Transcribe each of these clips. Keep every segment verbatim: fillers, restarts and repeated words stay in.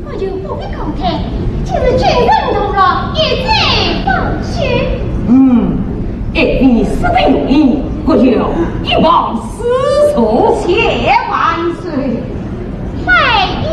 我就不必高谈，今日君臣同乐，一醉方休。嗯，爱妃说得有理，我要一旁侍从。谢万岁。快也。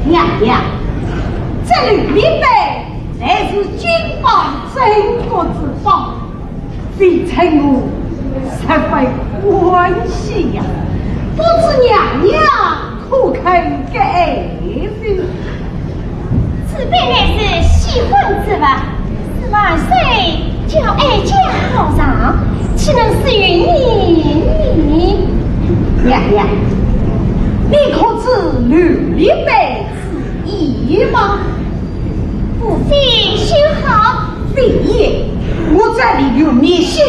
娘娘，这里面的 乃是金榜镇国之宝，未曾我十分欢喜呀。不知娘娘可肯爱之？此宝乃是稀罕之物，是万岁叫哀家好尝，岂能私于你呢？娘娘，你可知琉璃杯 是一吗？不非修好。非也，我这里有密信。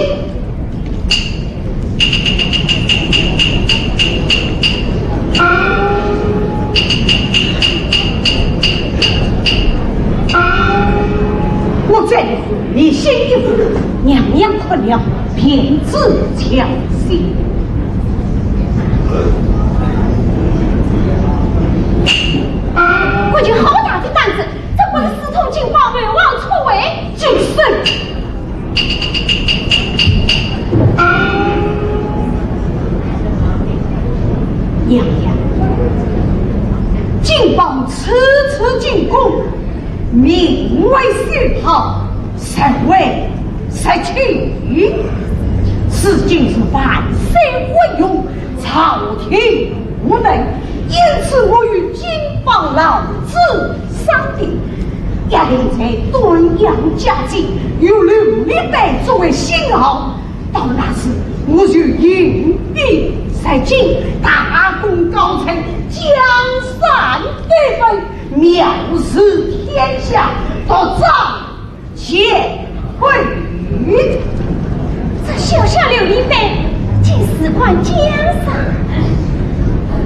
我这里有密信一封，娘娘看了便知详细。 我有好大的胆子，怎会私通金榜，瞒王篡位？就是。娘娘，金榜初次进宫，名为秀号， 实为实情，如今是万岁昏庸，朝廷无能，因此我与金榜老子商定，一定在端阳街前，用琉璃杯作为信号，到那时我就引兵入京，大功告成，江山得分， 藐视天下，独掌乾坤。这小小琉璃杯，竟事关江山，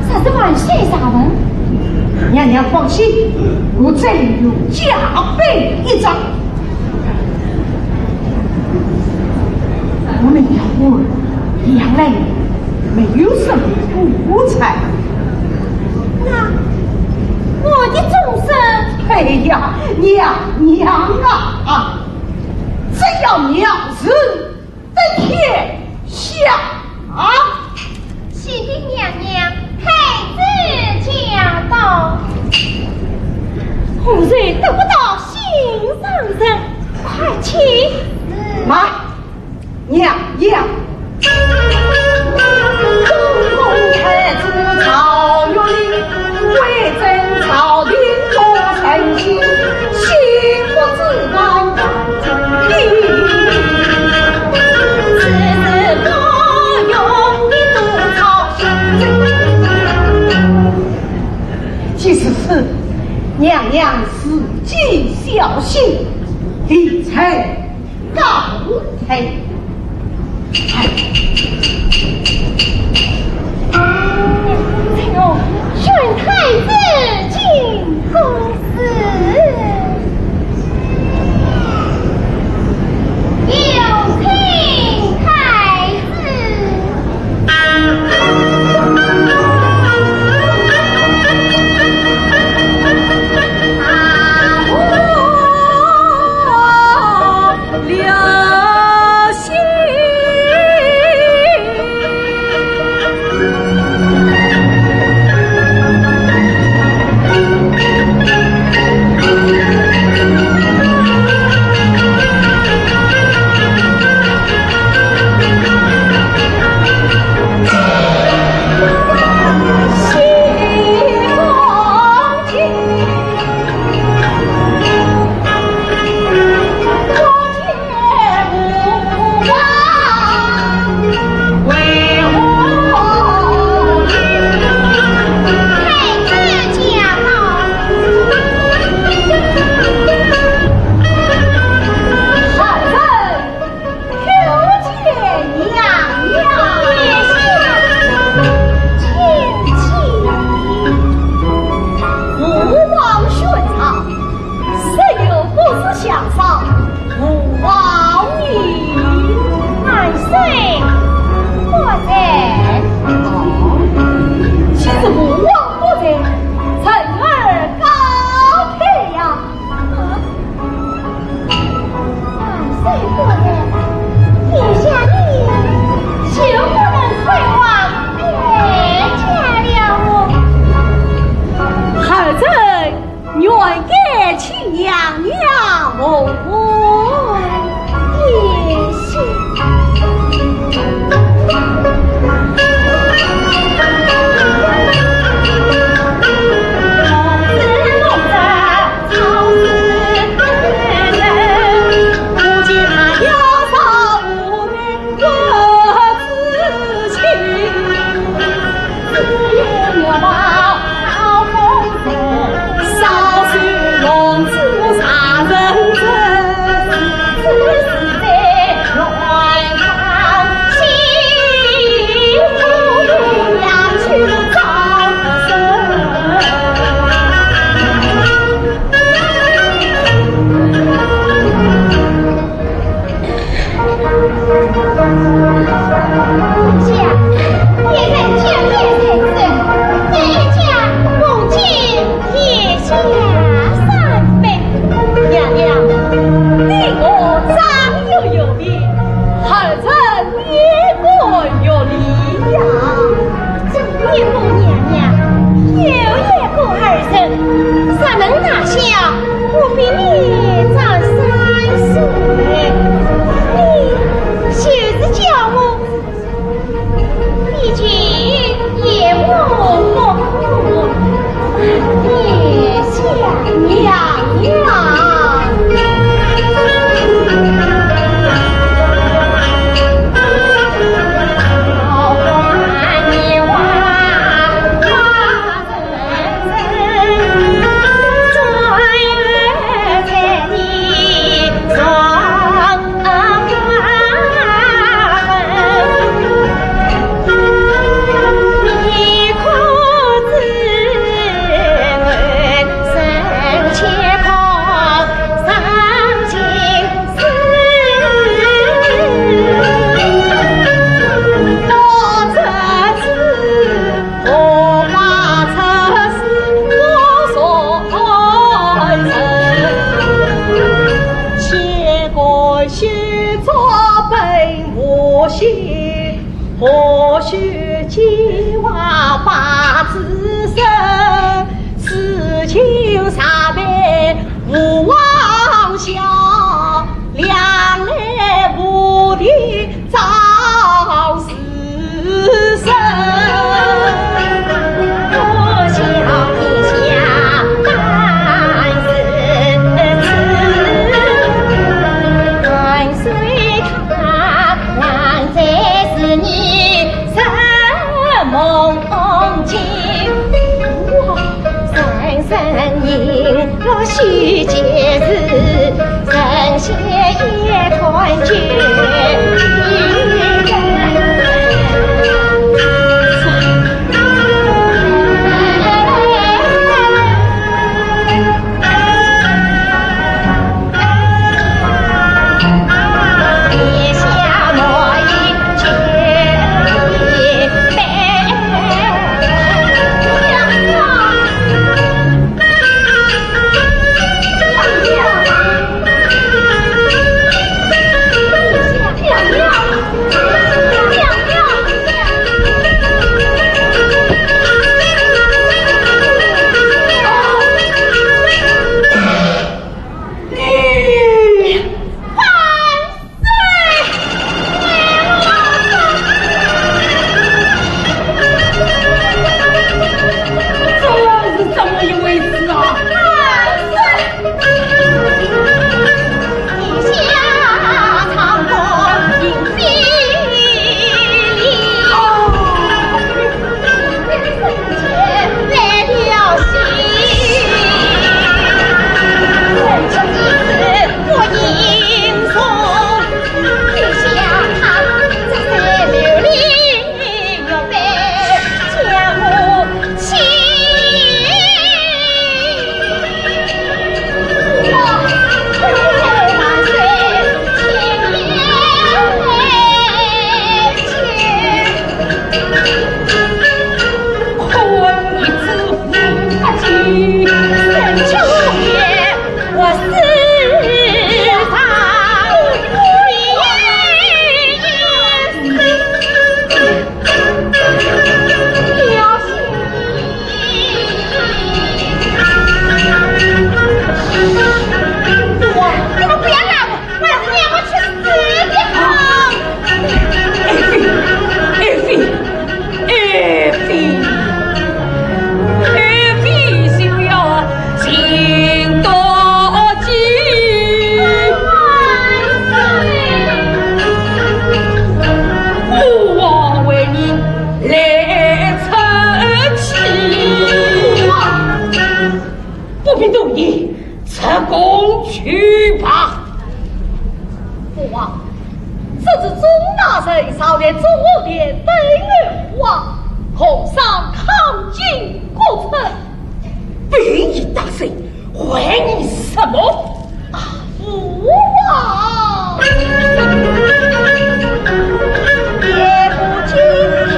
若是万岁查问？娘娘放心，我这里有嘉杯一张。我们要问杨来，没有什么不猜。 那我的终身？哎呀，娘娘啊，啊，只要藐视得天下。启禀娘娘，太子驾到。何人得不到心上人？快请。来。 娘娘。东宫太子赵玉林，威震朝廷多人心，幸福之人。此时不用娘自己小心，理财告退。哎呀，这个宣太子进宫。 有请太子。娘娘，你我长幼有别，儿臣 你个有理呀。你个娘娘，有一个儿臣，若能大小，我比你长三岁。你就是叫我，你就也我不可。你想呀。这是怎么一回事啊？你们不要打我，我要是让我去死的好。爱妃，爱妃，爱妃，爱妃休要心多急。我为你来出气。不必多言， 出宫去吧。父王，这是钟大人朝廷总护殿等候父王，皇上抗进国策。便衣大人，还你什么？啊，父王！也不今天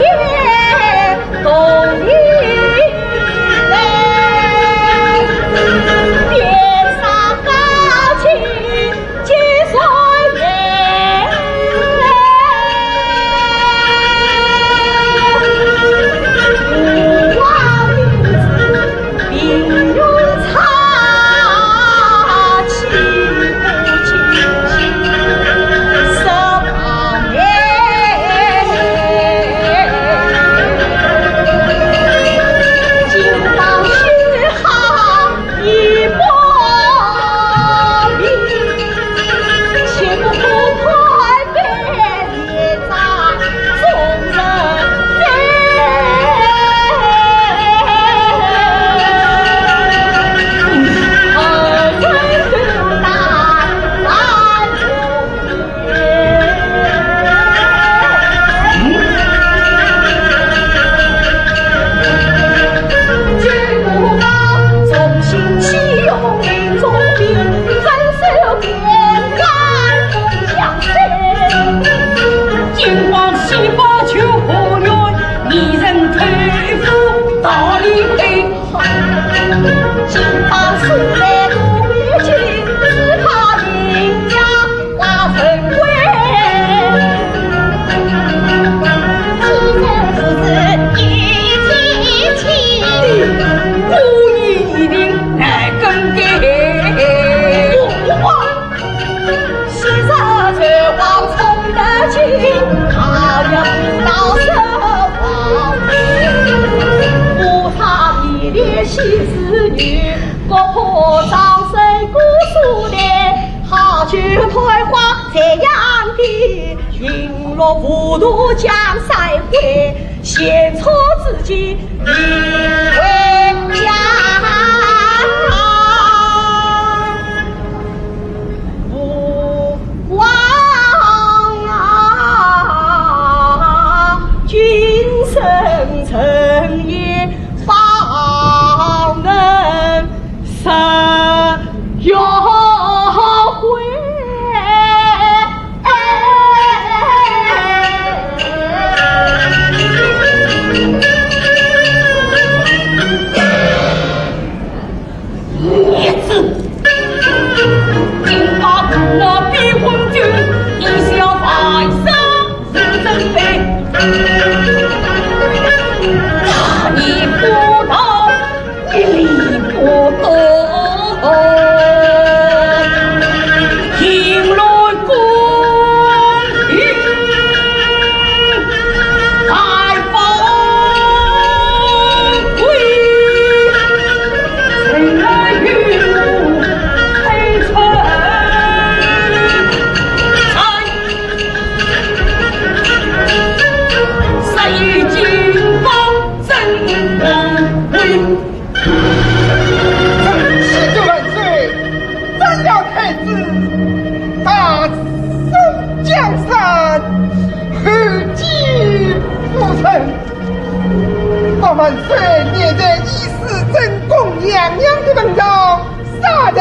万岁，你在一世正宫娘娘的门上，啥得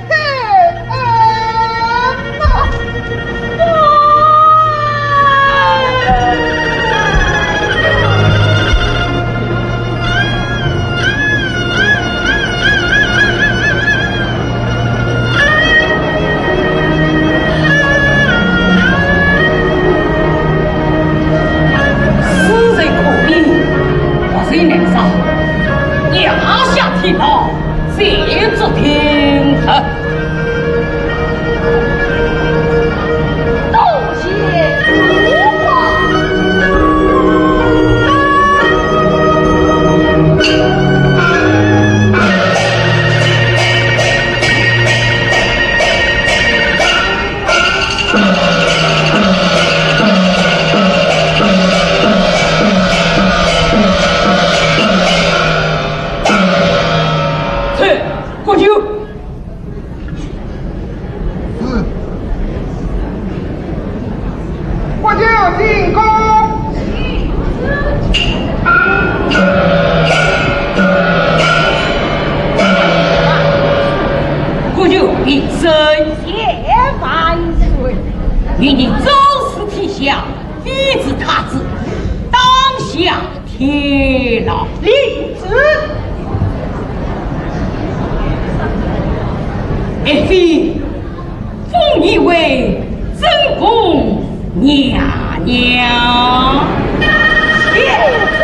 开恩啊？是谁可比？我是南少，压下天牢，谁做听候？多谢主公。是，过去。是。过去进宫。过去平身。谢万岁。命你周氏天下， 御赐太子，当下天牢。领旨。爱妃，封你为正宫娘娘。领旨。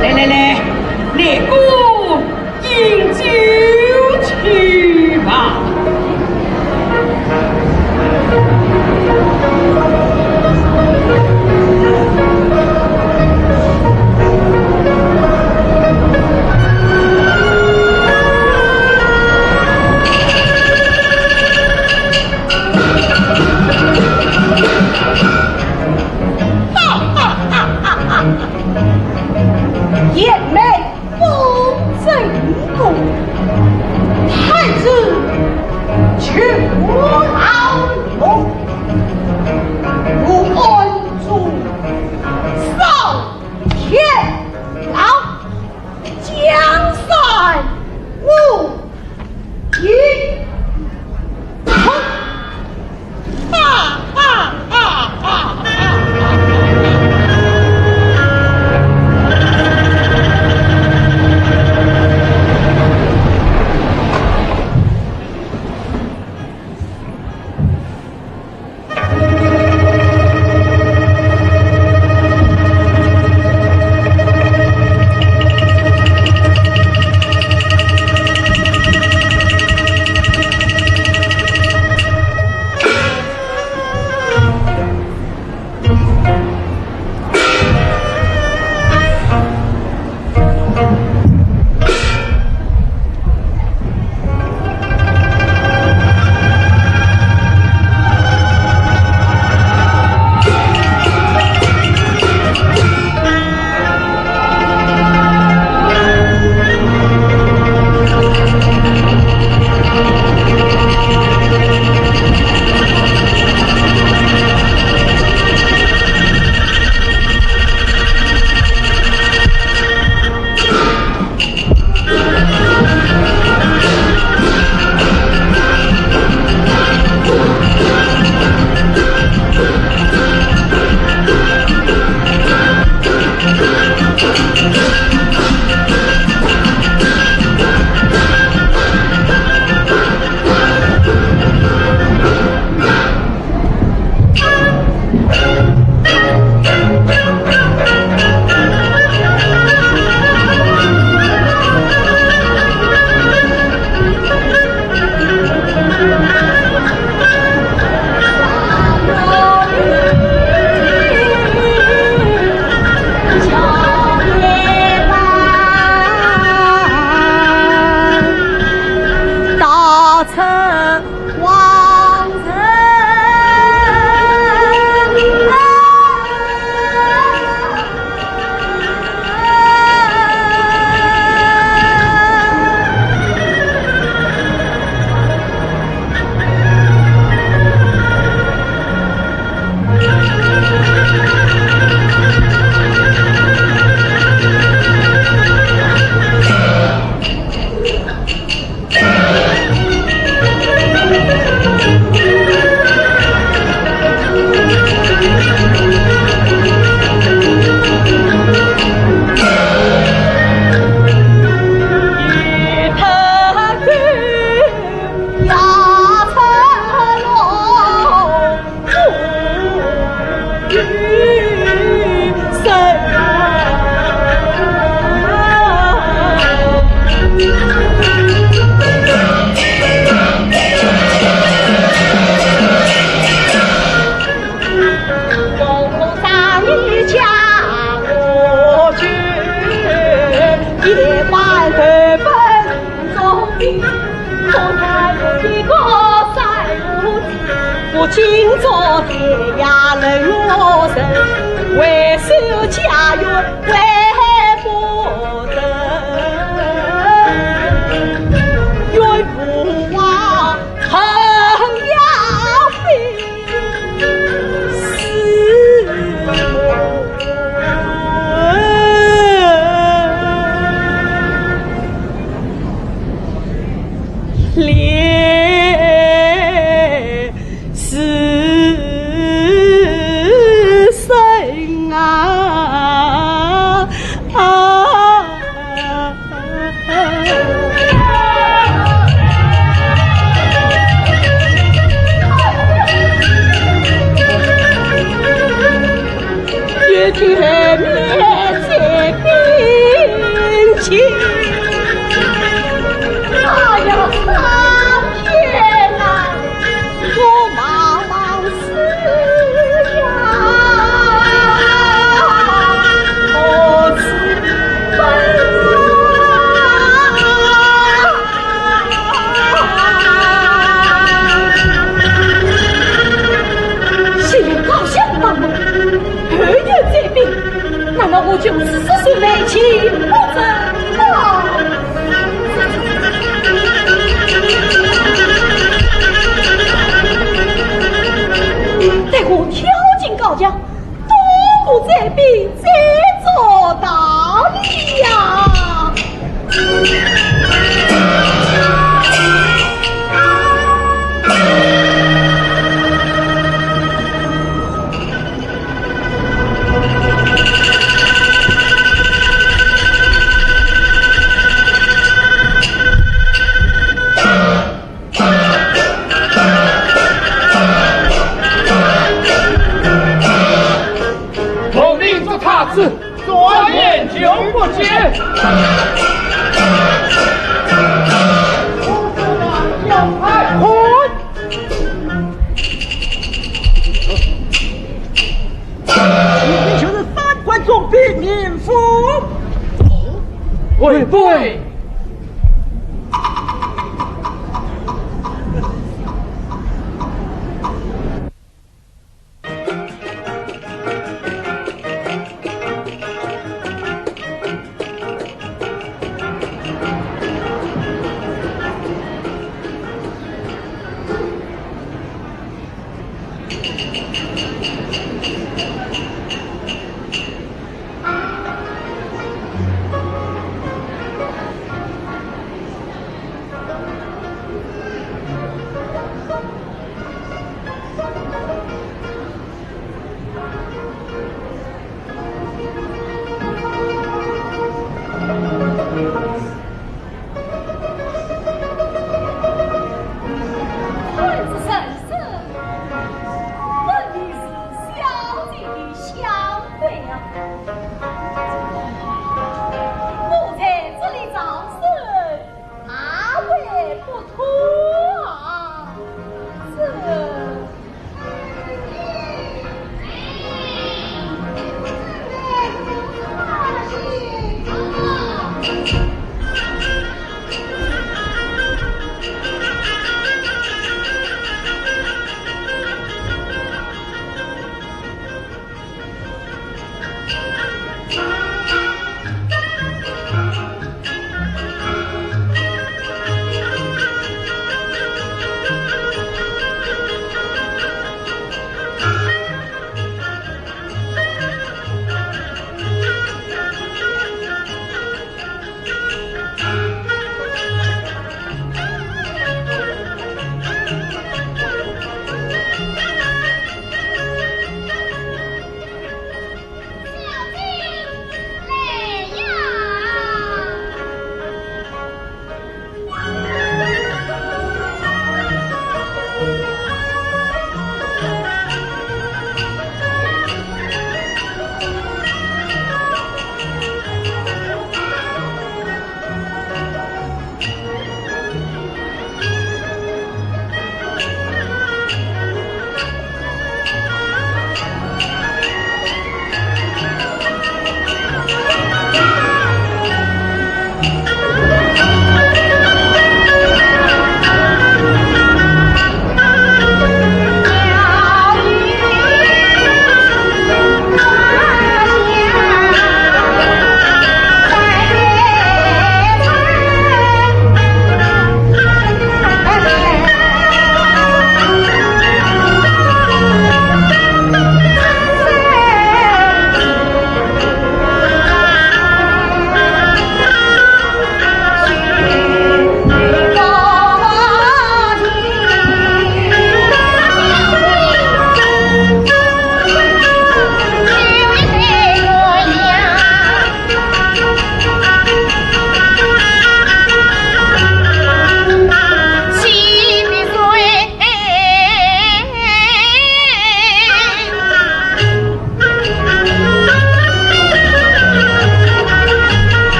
来来来，内宫 饮酒去吧。哈哈哈哈哈！贤妹 不正宫，太子求饶，我暗中烧天牢，江山无 一，冲！哈哈哈哈哈哈！今朝天涯冷落人，回首家园回不得。愿不忘 朋友非死。哎呀，苍天啊！ 我茫茫思呀，何处奔啊？先要高香帮忙，后要追兵，难道我就此事受累，岂不正道？ 待我跳进高墙，躲过追兵，再做道理呀！奉命捉太子，转眼就不见。快！ 你就是三关总兵严复。哦，贵贵。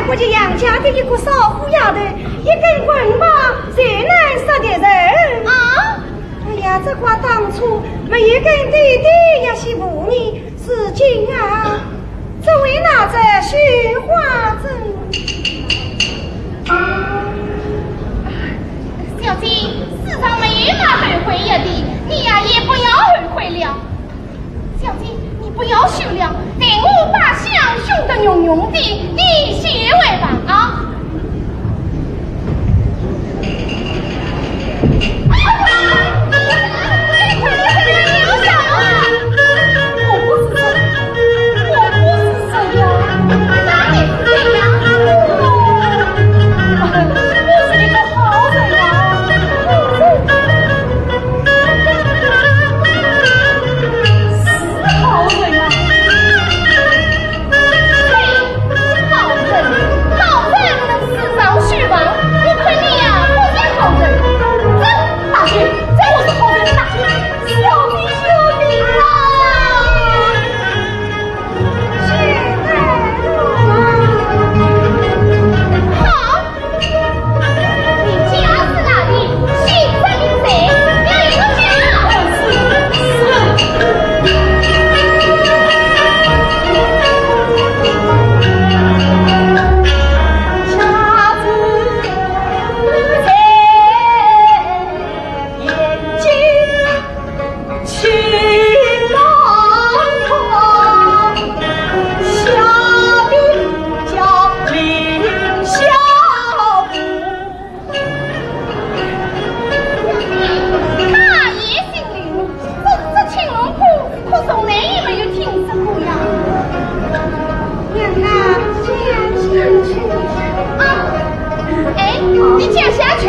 我家杨家的一个少妇丫头，一根棍棒，谁能杀得人？啊？哎呀，只怪当初没有跟爹爹一些父呢，如今啊，只为拿这绣花针。小姐，世上没有那后悔药的，你呀，也不要后悔了。 小姐，你不要绣了，待我把香薰的浓浓的，你写完吧，啊。我不是这样，我不是这样，我，我是一个好人啊，好人。 是好人啊。嘿，好人，好人能世上虚妄，我看你呀，不像好人。这，大姐，这我是好人，大姐，小姐，小姐啊！好。 你家住哪里？姓甚名谁？要与我讲。是，是。家住在延吉。 大爷姓林，这，这青龙坡，可从来也没有听说过呀。 娘啊，这样进去。啊，哎，你讲下去。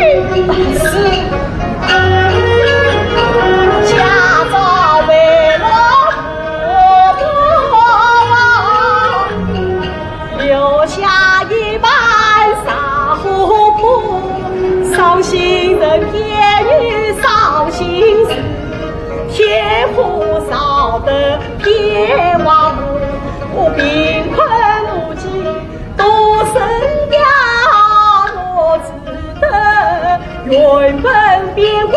是。家朝为了我，留下一半沙湖泊，绍兴人便与绍兴人，天河绍得 天王母，我贫困无计度生涯，我只得原本边关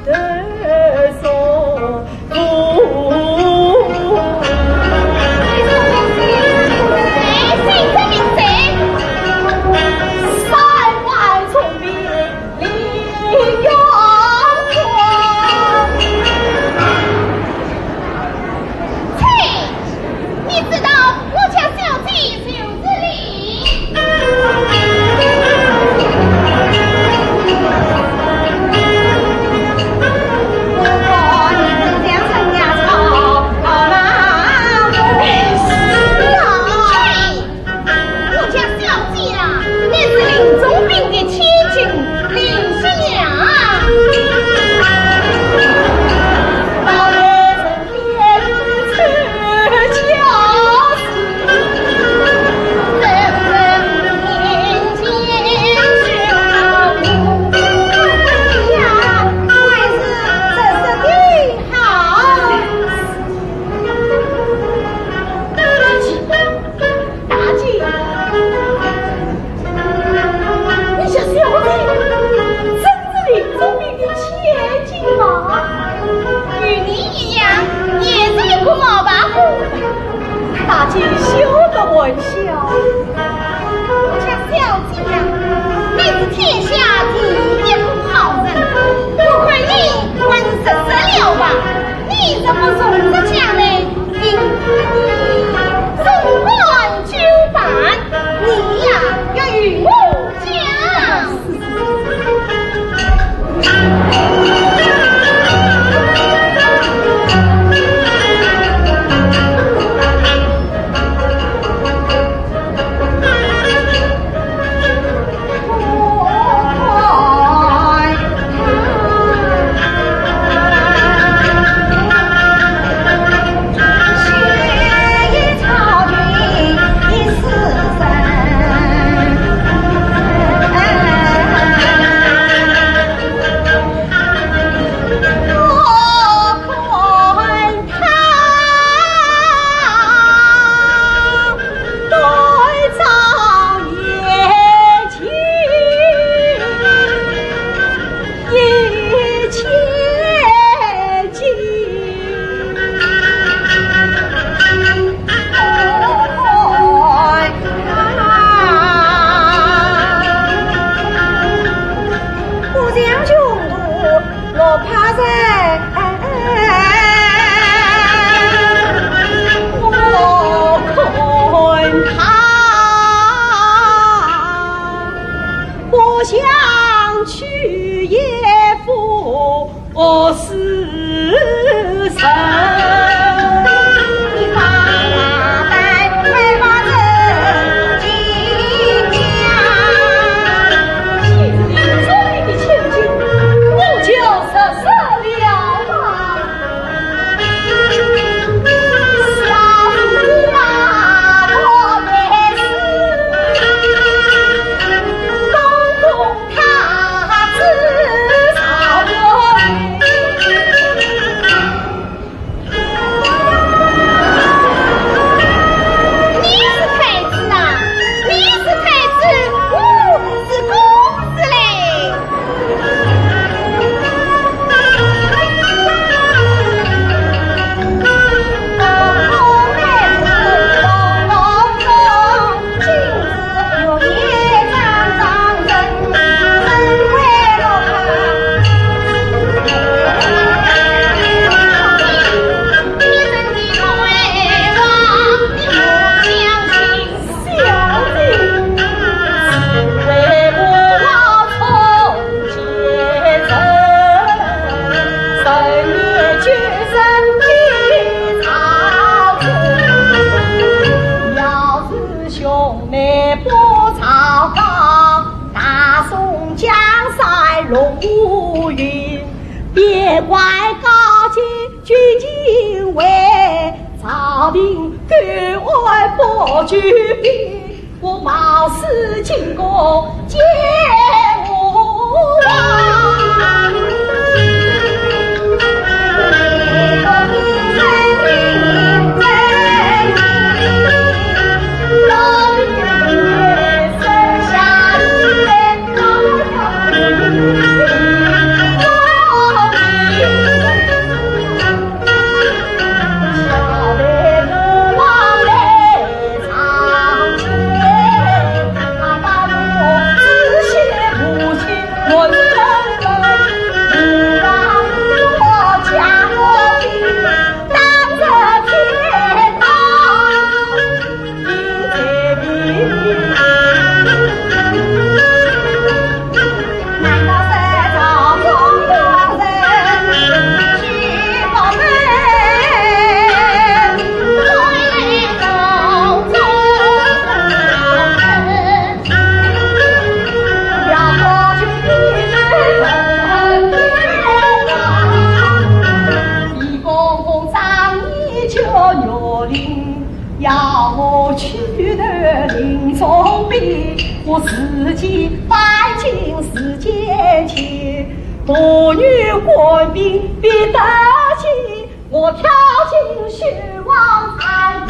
得所住。谁？姓甚名谁？三万重兵 李永和。嘿，你知道我家小姐就是你。如果你不将人家吵，好吗？我会死的。嘿， 我家小姐啊，乃是林中宾的千金林新娘。大姐，你家小姐真是林中宾的千金吗？与你一样，也是一个冒牌货。大姐休得玩笑。我家小姐呀，你是天下第一个好人，我看你还是食色了吧。你若不从实讲来， 总管就办，你呀，要与我讲。我举笔，我冒死进宫见吾王。要我取得林中兵，我自己带进四间去，我女官兵必得救，我跳进血汪潭。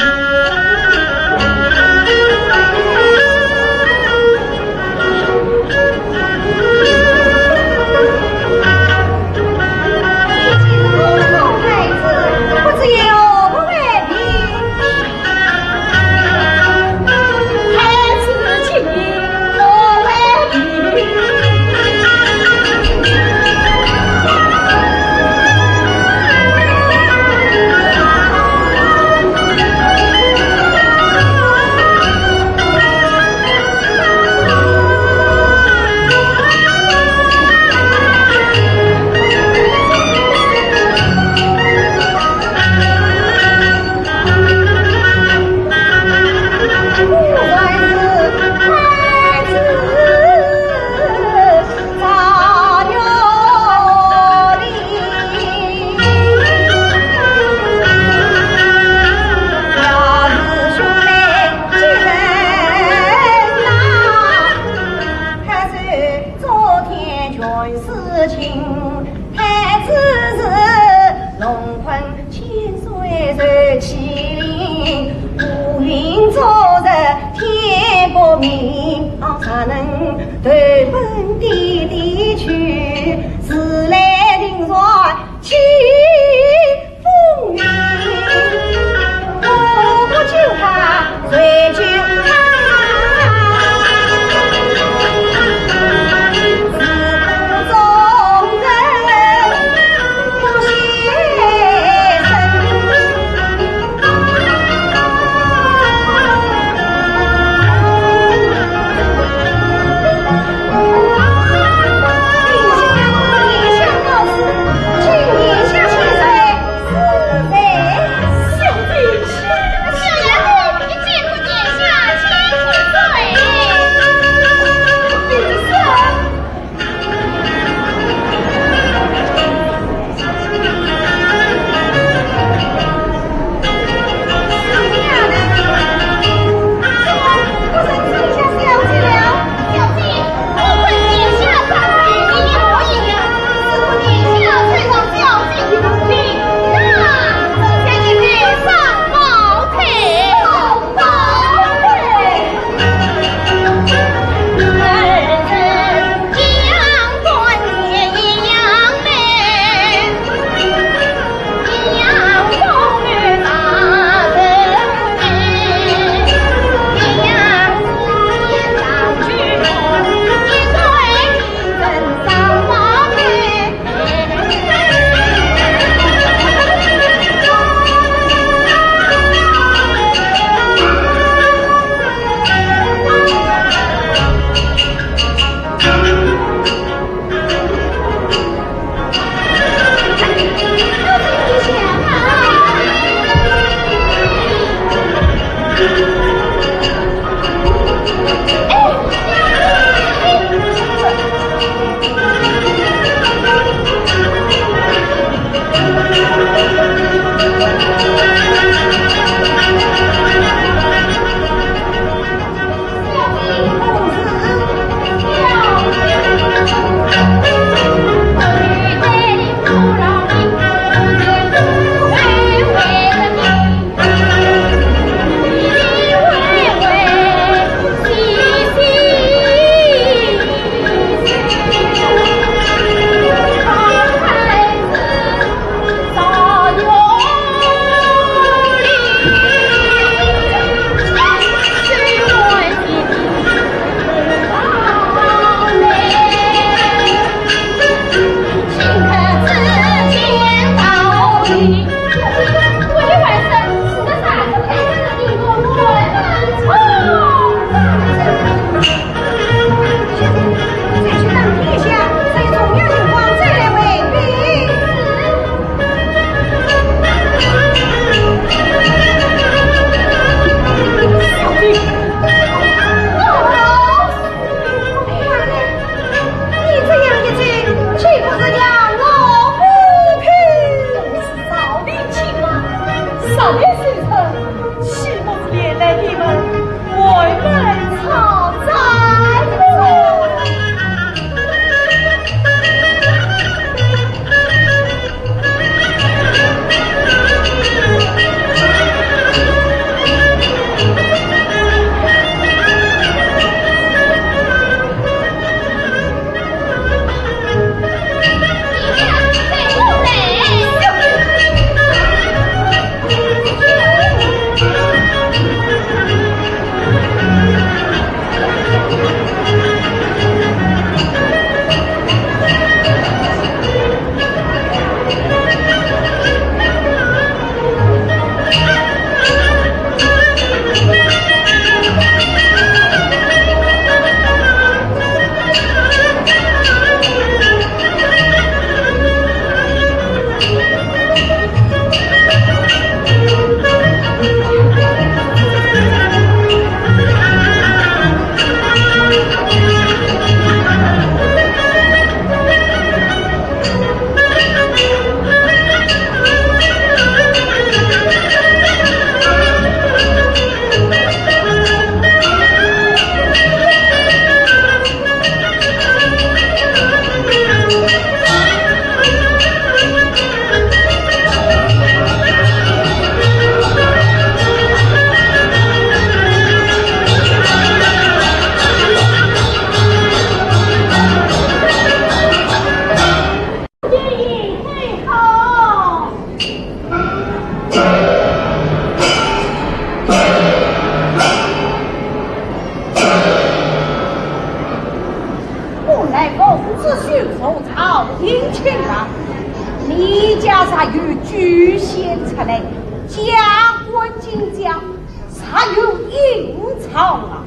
还有阴曹啊，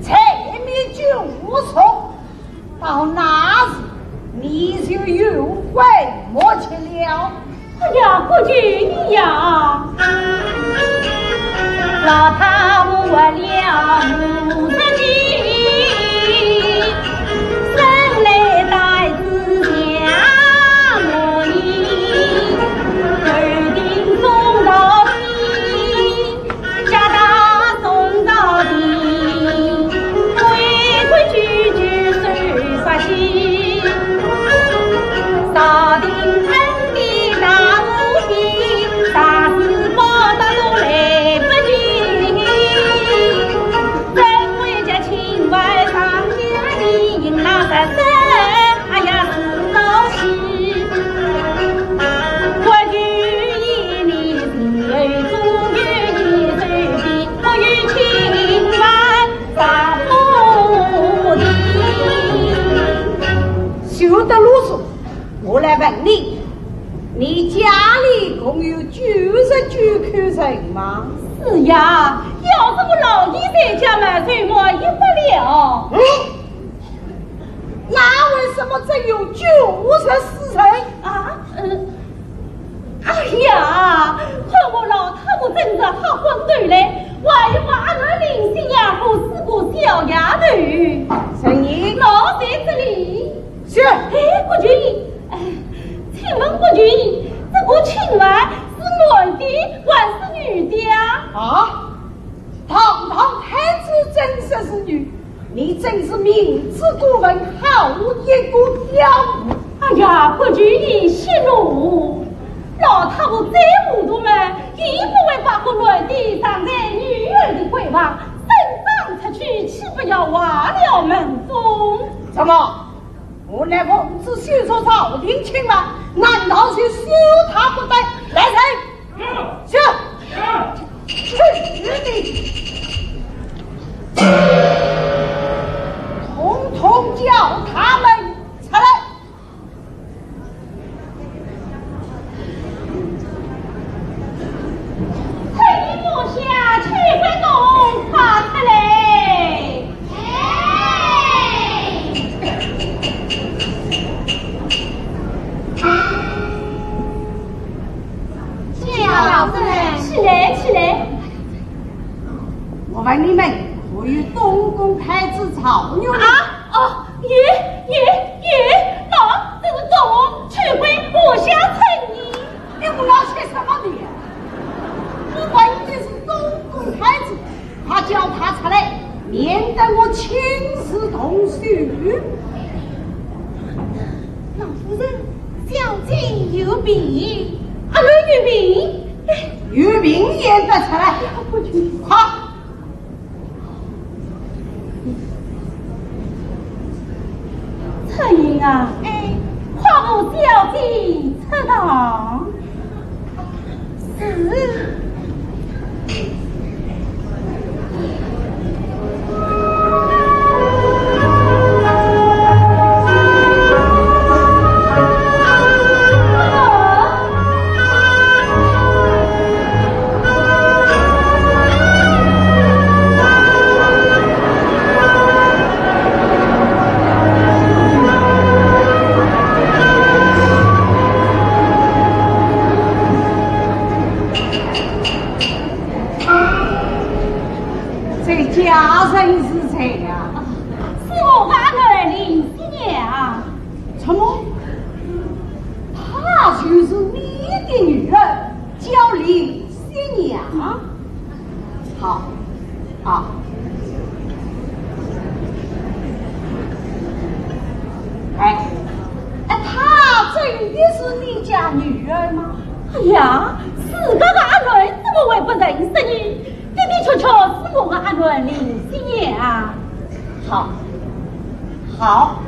在面君无从，到那时你就有悔莫及了。哎呀，不求你呀！老太婆活了五十年，生来带子像模样，头顶风头顶， 家大送到底，规规矩矩守法纪。朝廷恩典大无边，啥事报答都来不及。怎会叫清白上天里，迎那三生，哎呀，是闹心。我有一年前后中有一手笔， 休得啰嗦，我来问你，你家里共有九十九口人吗？是呀，要是我老爷在家嘛，就满意不了。嗯，那为什么只有九十四人？啊，嗯， 哎呀，看我老太婆真是吓昏头嘞，还有我阿囡林新娘和四个小丫头。陈英。老在这里。是。哎，国舅爷，哎，请问国舅爷，这个清白是男的还是女的啊？啊？堂堂太子正室之女， 你真是明知故问，好一个刁妇！哎呀，国舅爷息怒，老太婆再糊涂嘛，也不会把个男的藏在女儿的闺房，伸张出去，岂不要坏了门风？怎么，我乃奉旨修筑朝廷清白，难道就休他不得？来人！ 是。是。去你！统统叫他们出来！快点坐下，去快动，快出来！ 起来，起来。我问你们，可有东宫太子赵玉？啊，哦，有，有，有，喏，这是东宫秋闺，我想称你。你胡闹些什么的呀？我问你的是东宫太子，快叫他出来，免得我亲自动手。老夫人，小姐有病。啊，有病？有病也得出来，快！ 春英啊，哎，快扶小姐出堂。是。这家人是谁呀？是我阿囡林新娘。怎么？她就是你的女儿，叫林新娘？好，好。哎，哎，她真的是你家女儿吗？哎呀，自家个阿囡怎么会不认识呢？ 的的确确是我个阿囡林新娘啊。好，好。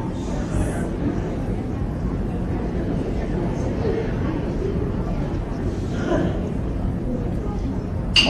哎。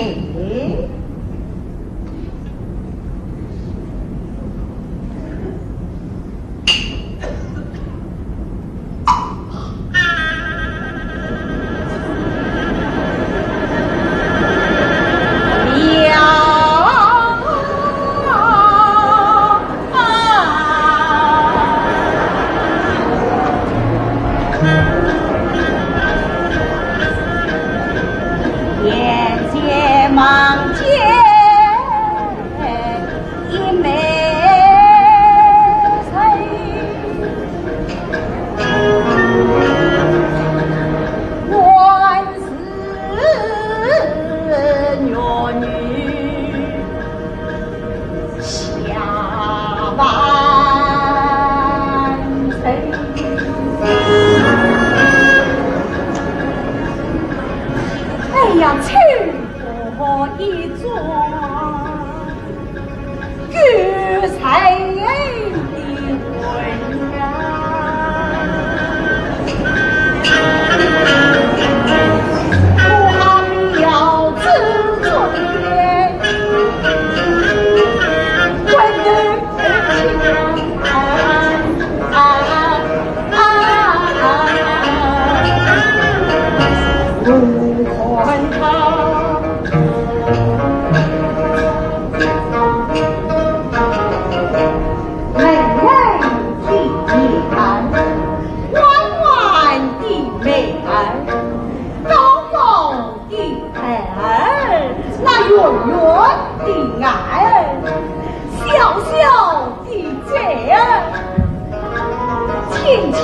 眼前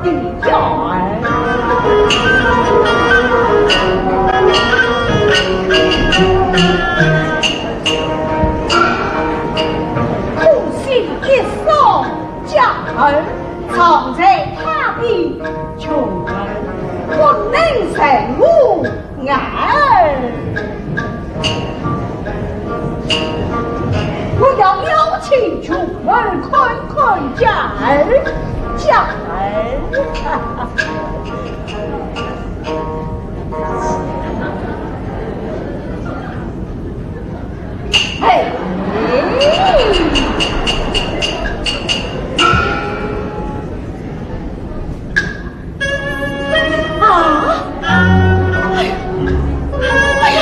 的佳儿。苦心一双佳儿，常在他的穷儿，不能成我 儿，我要邀请穷儿看看佳儿，佳儿。哎。 啊！哎呀！哎呀！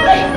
哎呀！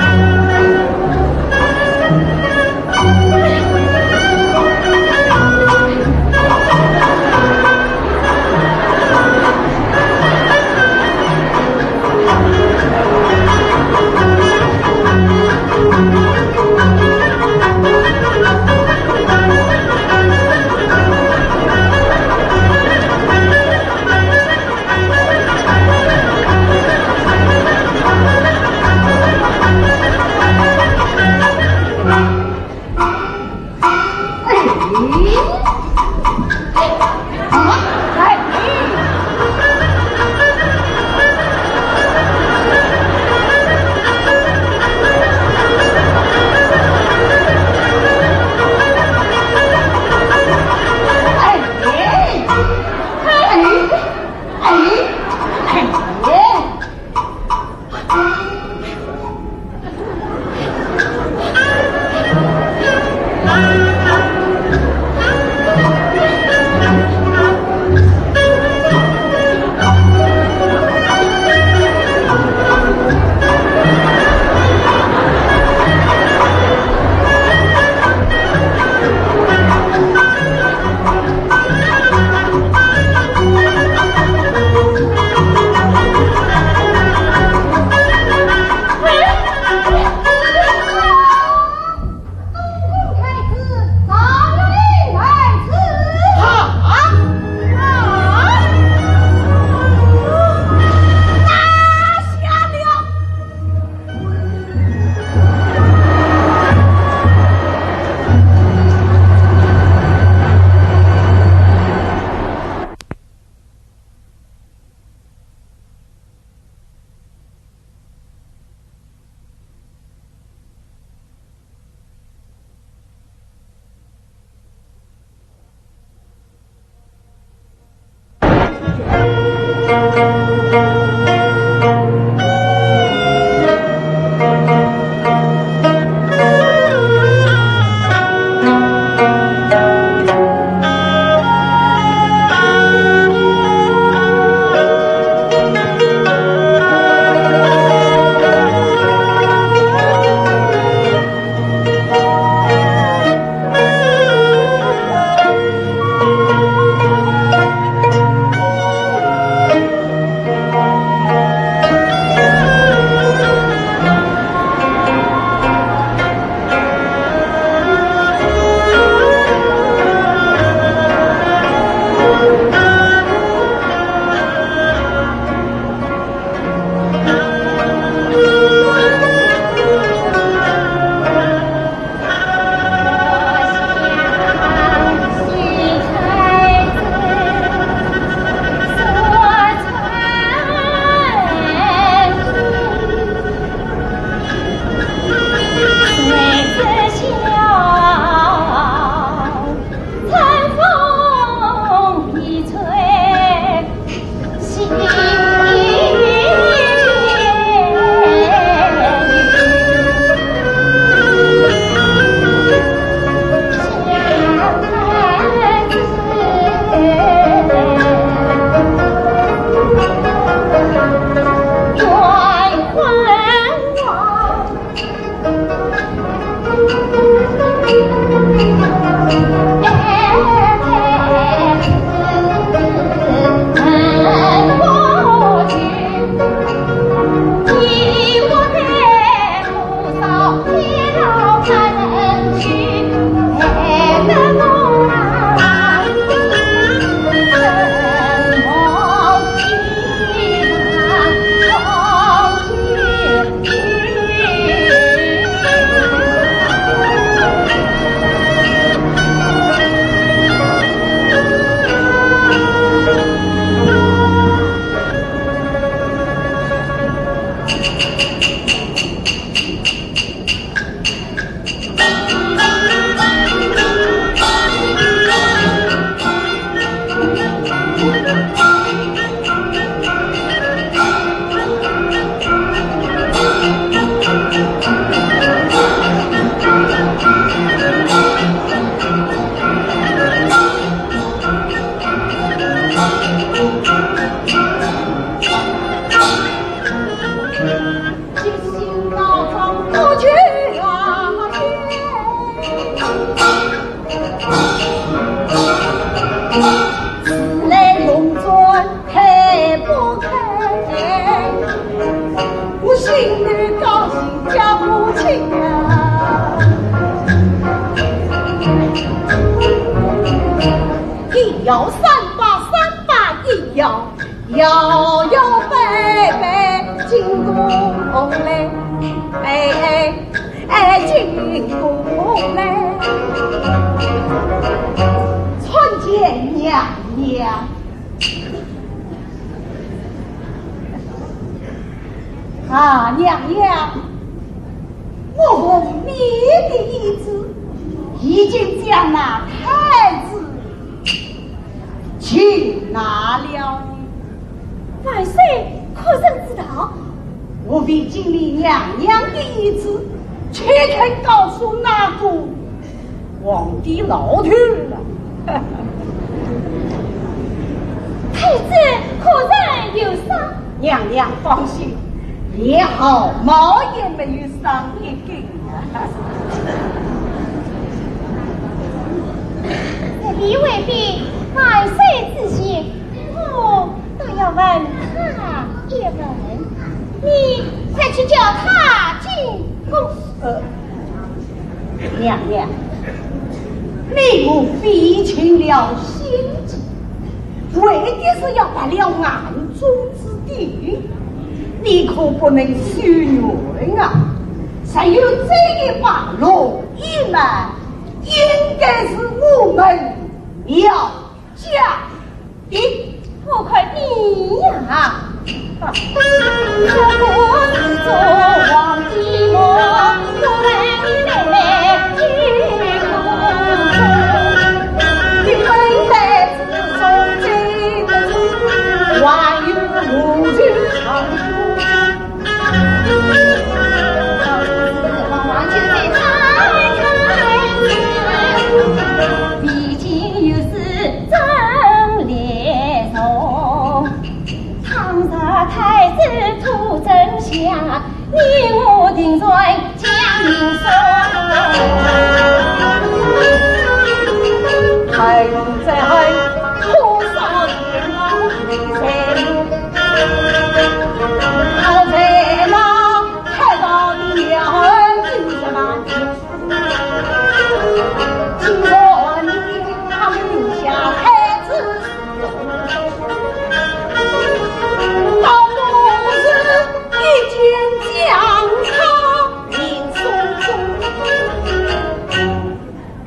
自来龙船开不开，我心里高兴叫不起呀。一摇三八，三八一摇，摇摇摆摆进宫来，哎哎。 哎，进宫来，参见娘娘。啊，娘娘，我奉你的懿旨，已经将那太子 擒拿了。万岁可曾知道？我未经你娘娘的懿旨，岂肯告诉那个皇帝老头了？太子可曾有赏？娘娘放心，连毫毛也没有赏一根。 这李卫兵万岁之幸，我倒要问他一问。你快去叫他进宫。呃，娘娘，你我费尽了心机，为的是要夺了案中之 的，你可不能许愿啊！只有这一把龙椅嘛，应该是我们苗家的。我看你呀，这不是做皇帝吗？我们的妹妹，你们在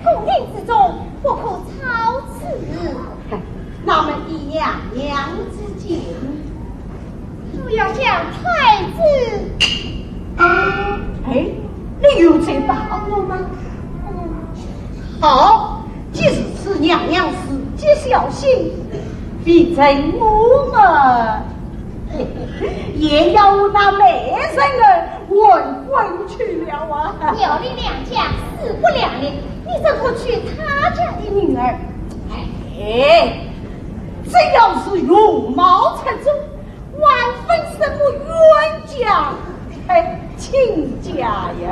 宫廷之中不可造次。那么依娘娘之见，我要将太子。哎，你有这把握吗？嗯。好，既如此，娘娘自己小心，反正我们也要那美人儿 完婚去了啊！苗李两家势不两立，你怎可娶他家的女儿？哎，只要是容貌出众，还分什么冤家，哎，亲家呀！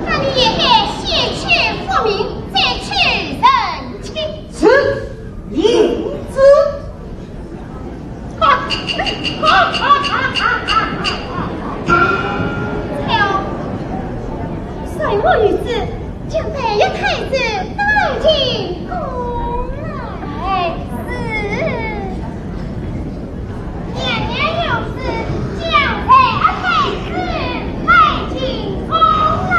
那你也该先娶父名，再娶人亲。是，应之。 哎呦，算我愚痴，将白玉太子带进宫来。是。娘娘有旨，将白玉太子带进宫来。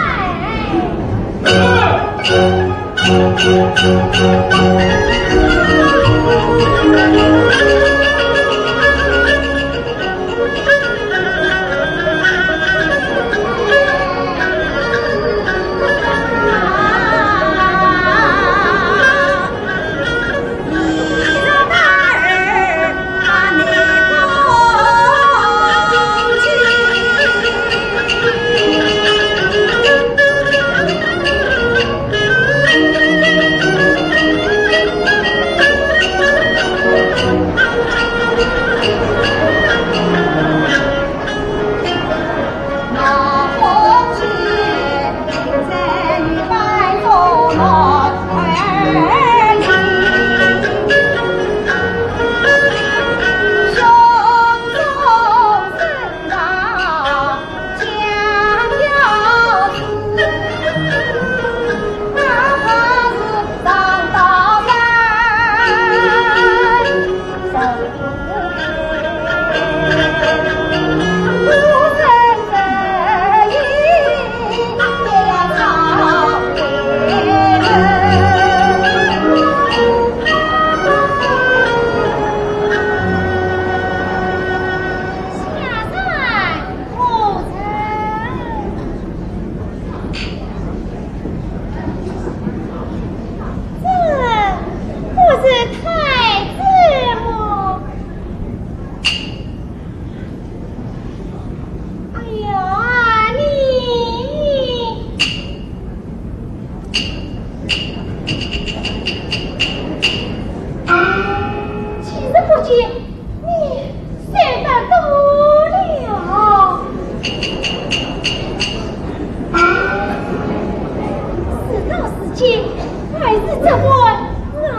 还是这般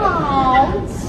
傲气。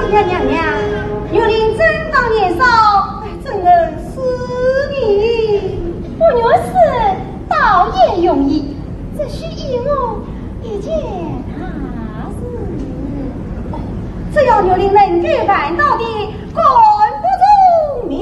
娘娘，玉林真当年少，怎能似你？不愿死，倒也容易，只需依我一件大事。哦，只要玉林能够办到的，敢不从命。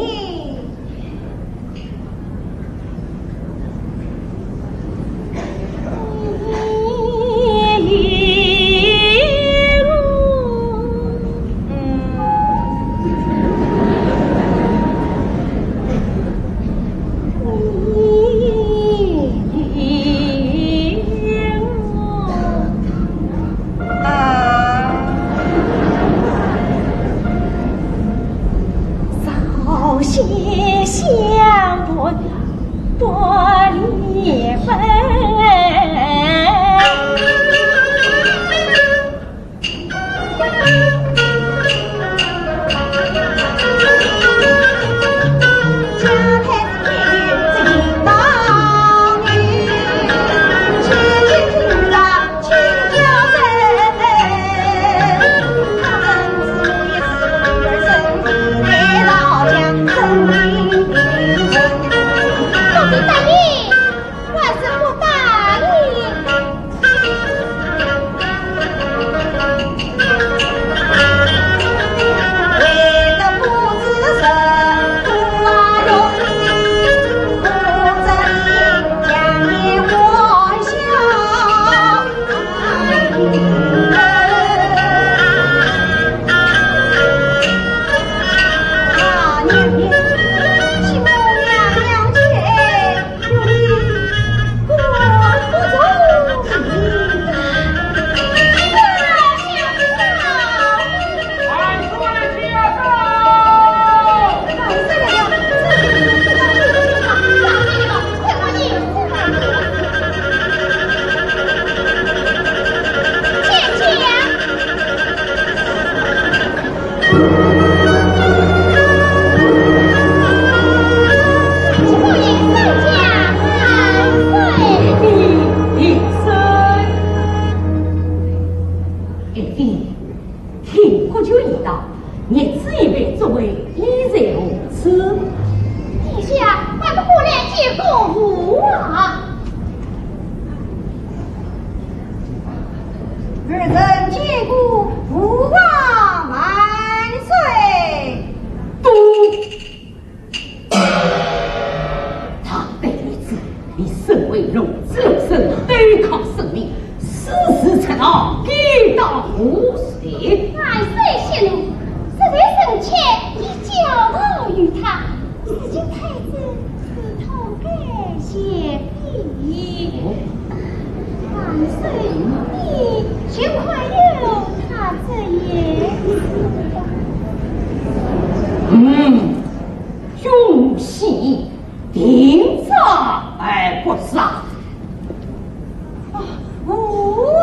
啊，朝夕相伴，不离分。听国舅言道，日子已晚，作为一日无事。殿下，快快过来见过父王。儿臣见过父王万岁。嘟！ 大胆女子，你身为龙子龙孙，对抗神明，私自出逃，该当何罪？万岁息怒，实在臣妾已交代于他，如今太子是痛改前非。哦。万岁，你就快由他这样吧。嗯。 君喜定招而不杀。父王。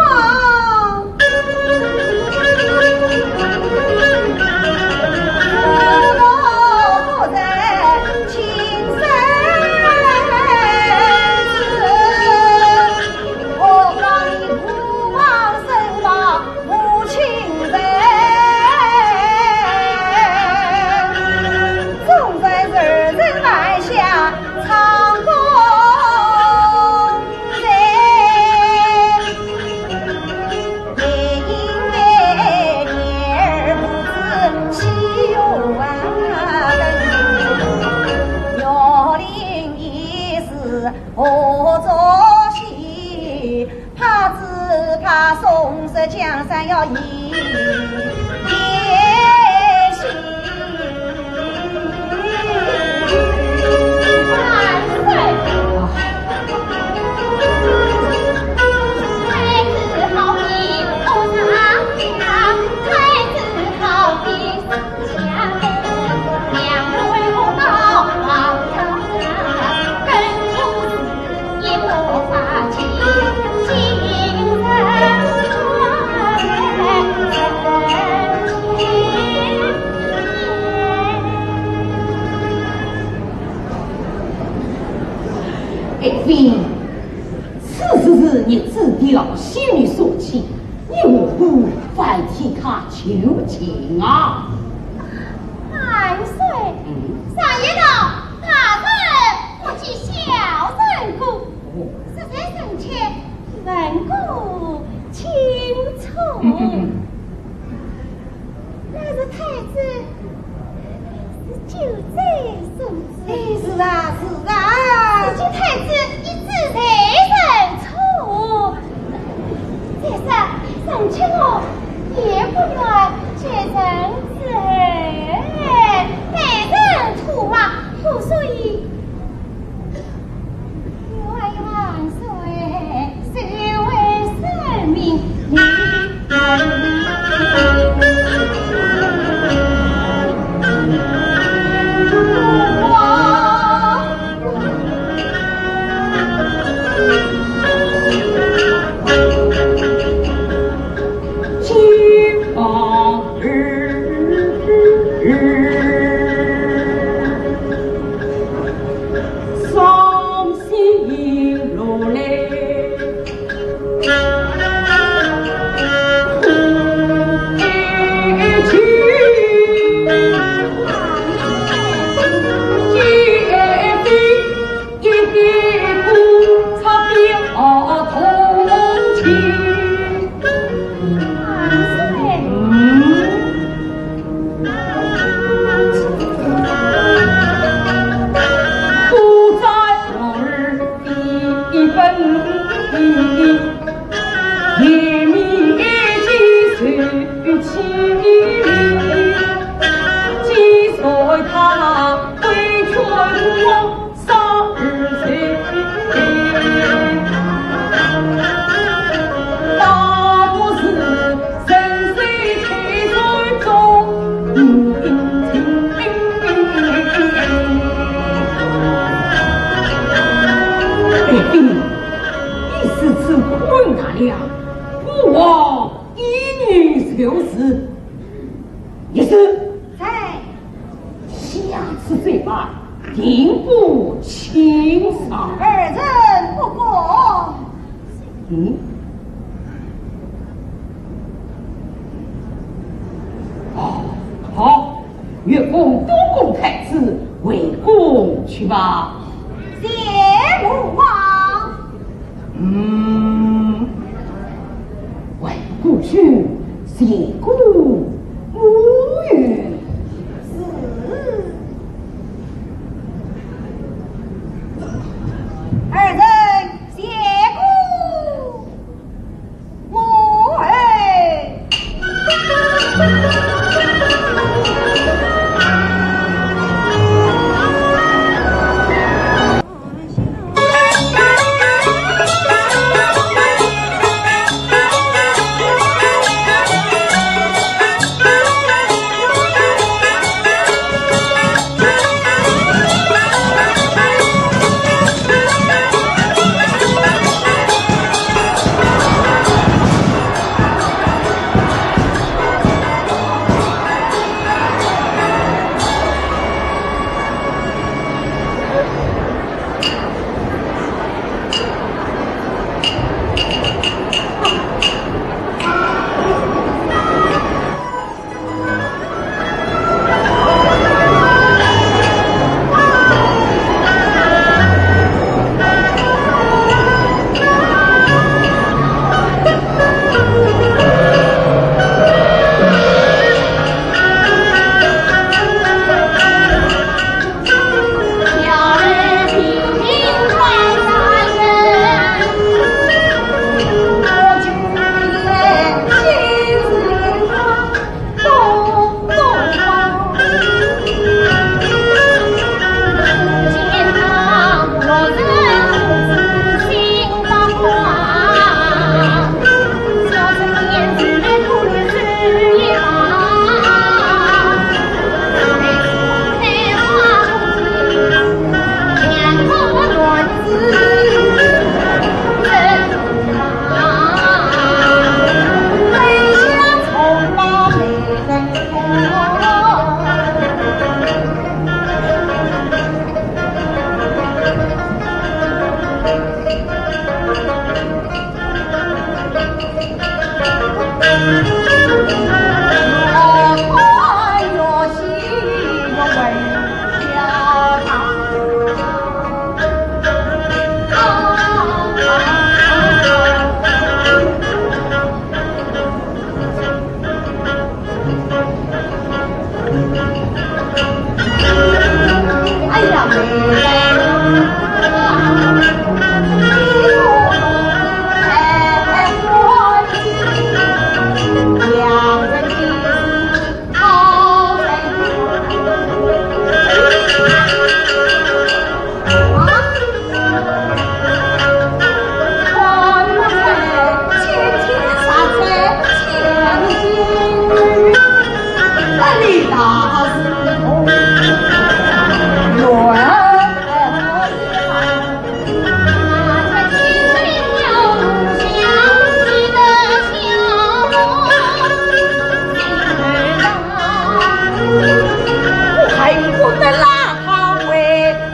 你看究竟啊。万岁，嗯。常言道，大人不计小人过。哦。实在臣妾问个清楚。嗯，嗯，嗯。那是太子 是酒醉所致。哎，是啊，是啊。自己太子，你自然认错。再说，臣妾我也不愿被人指认，被人唾骂，故所以 爱妃，你如此困难了，父王依你就是。 一是。在。下次再办，定不轻赏。二人不敢。嗯。哦，好，月宫东宫太子，回宫去吧。谢父王。 嗯，回宫去谢过母爷。是。二人谢过母爷。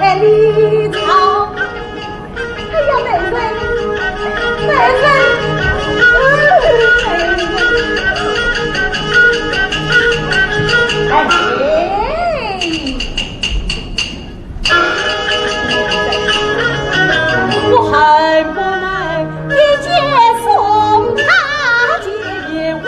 哎呀，美人，美人，哎，我恨不能一剑送他见阎王。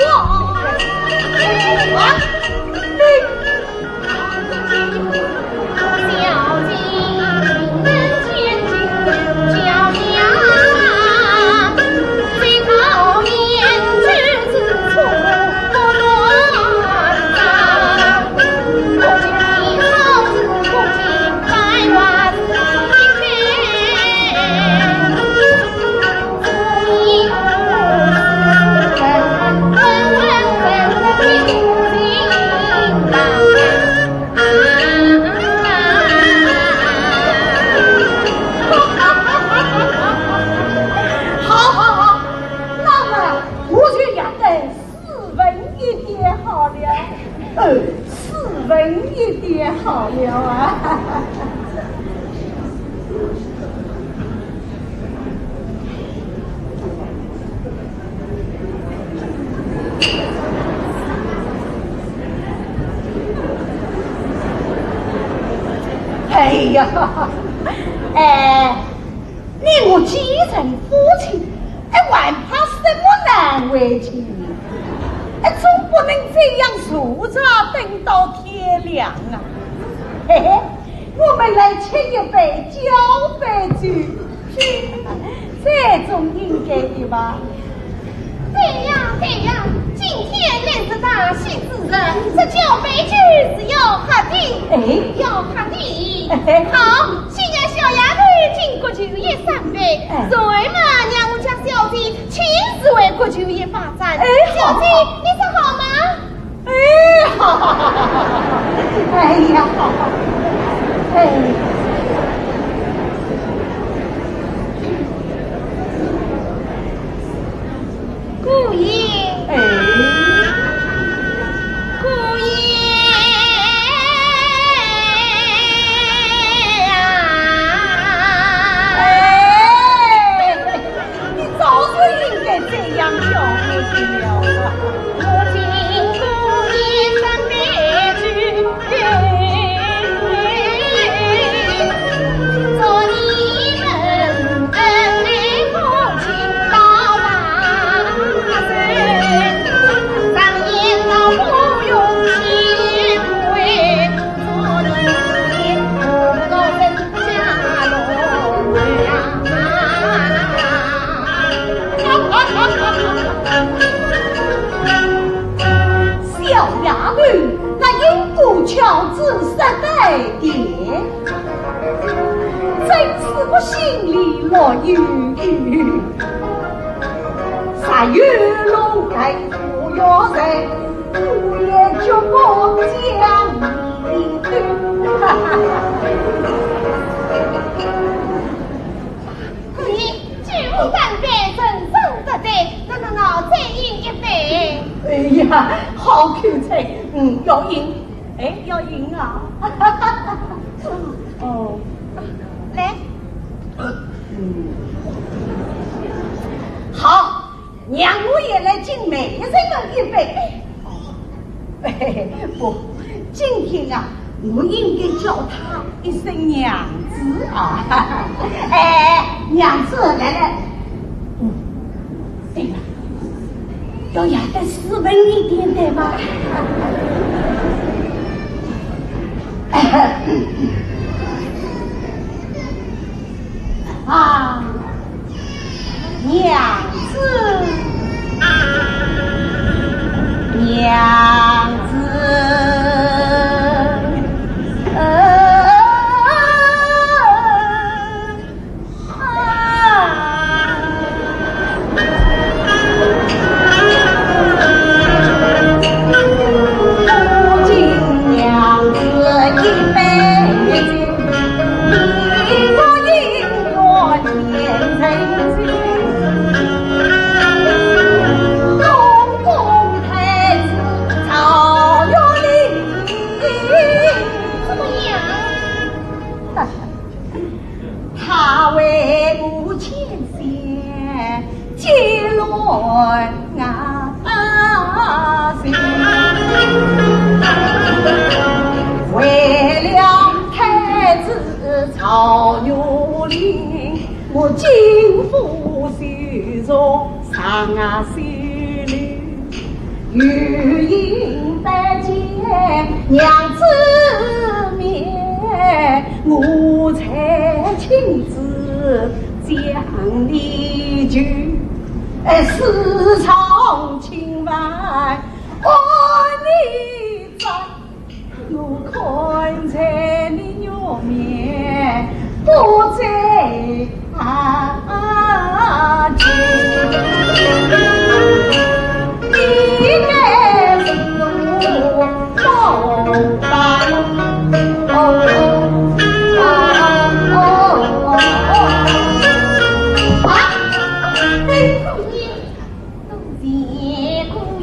好，好，好，那么我就要等斯文一点好了。呃，斯文一点好了啊。哎呀，哎，你我既成夫妻，哎，还怕什么难为情？哎，总不能这样坐着等到天亮啊。嘿嘿，我们来吃一杯交杯酒。 这总应该的吧？对呀，对呀，今天乃是大喜之日，这交杯酒是要喝的，哎，要喝的。哎，好，先让小丫头敬国舅爷三杯，哎，然后嘛，让我家小姐亲自为国舅爷把盏。哎，好。小姐，你说好吗？ 哎，好，好，好，好，好，哎呀，好，好，哎。姑爷，哎。姑爷呀。哎。 你早就应该这样叫我的了啊。小丫头，那因果巧子实在的，真是我心里乐悠悠。若有龙盖虎妖人，我也绝不将你丢。 你举目三杯，人生得醉，那那那，再饮一杯。哎呀，好口才，嗯，要饮，哎，要饮啊。哦，来。嗯。好，让我也来敬美人们一杯。 嘿嘿嘿，不，今天啊，我应该叫她一声娘子啊。哎，娘子，来来。嗯，对了，要让她斯文一点，对吗？啊。 娘子，娘子，呃，啊。金福寿从上啊西楼，有幸拜见娘子面，我才亲自将你求。哎，时常请安，安你在 我看在你容面不在啊，你该是我老板。哦，哦，哦，哦，哦，啊，哎，姑爷。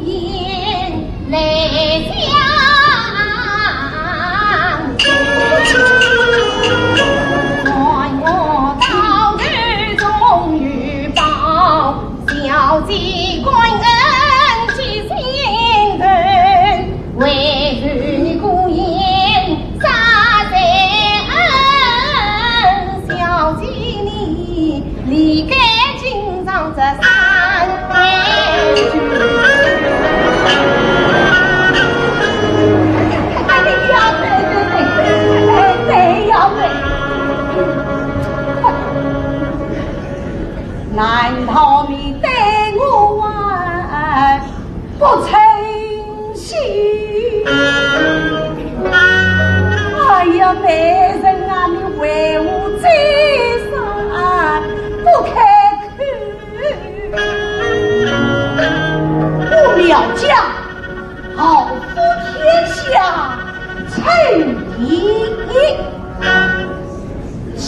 难道你对我还不称心？哎呀，媒人啊，你为何再三不开口？我苗家 豪富天下称第一，奇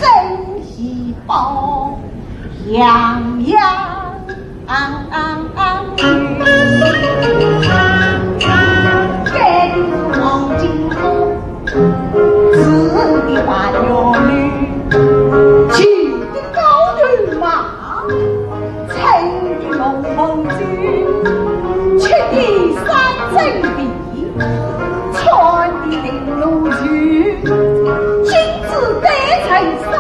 珍异宝样样有。该地是黄金河，紫的白云绿，金的高头马， 称的龙凤酒，吃的三珍皮，穿的绫罗裙，金子戴成衫，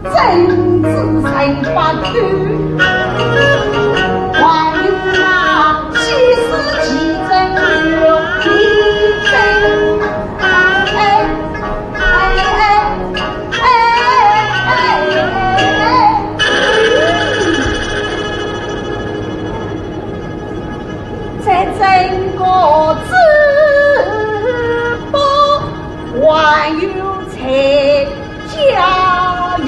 珍珠成发缎，还有那稀世奇珍玉，你真哎，哎，哎，哎，哎，哎，哎。在整个珠宝还有在家园。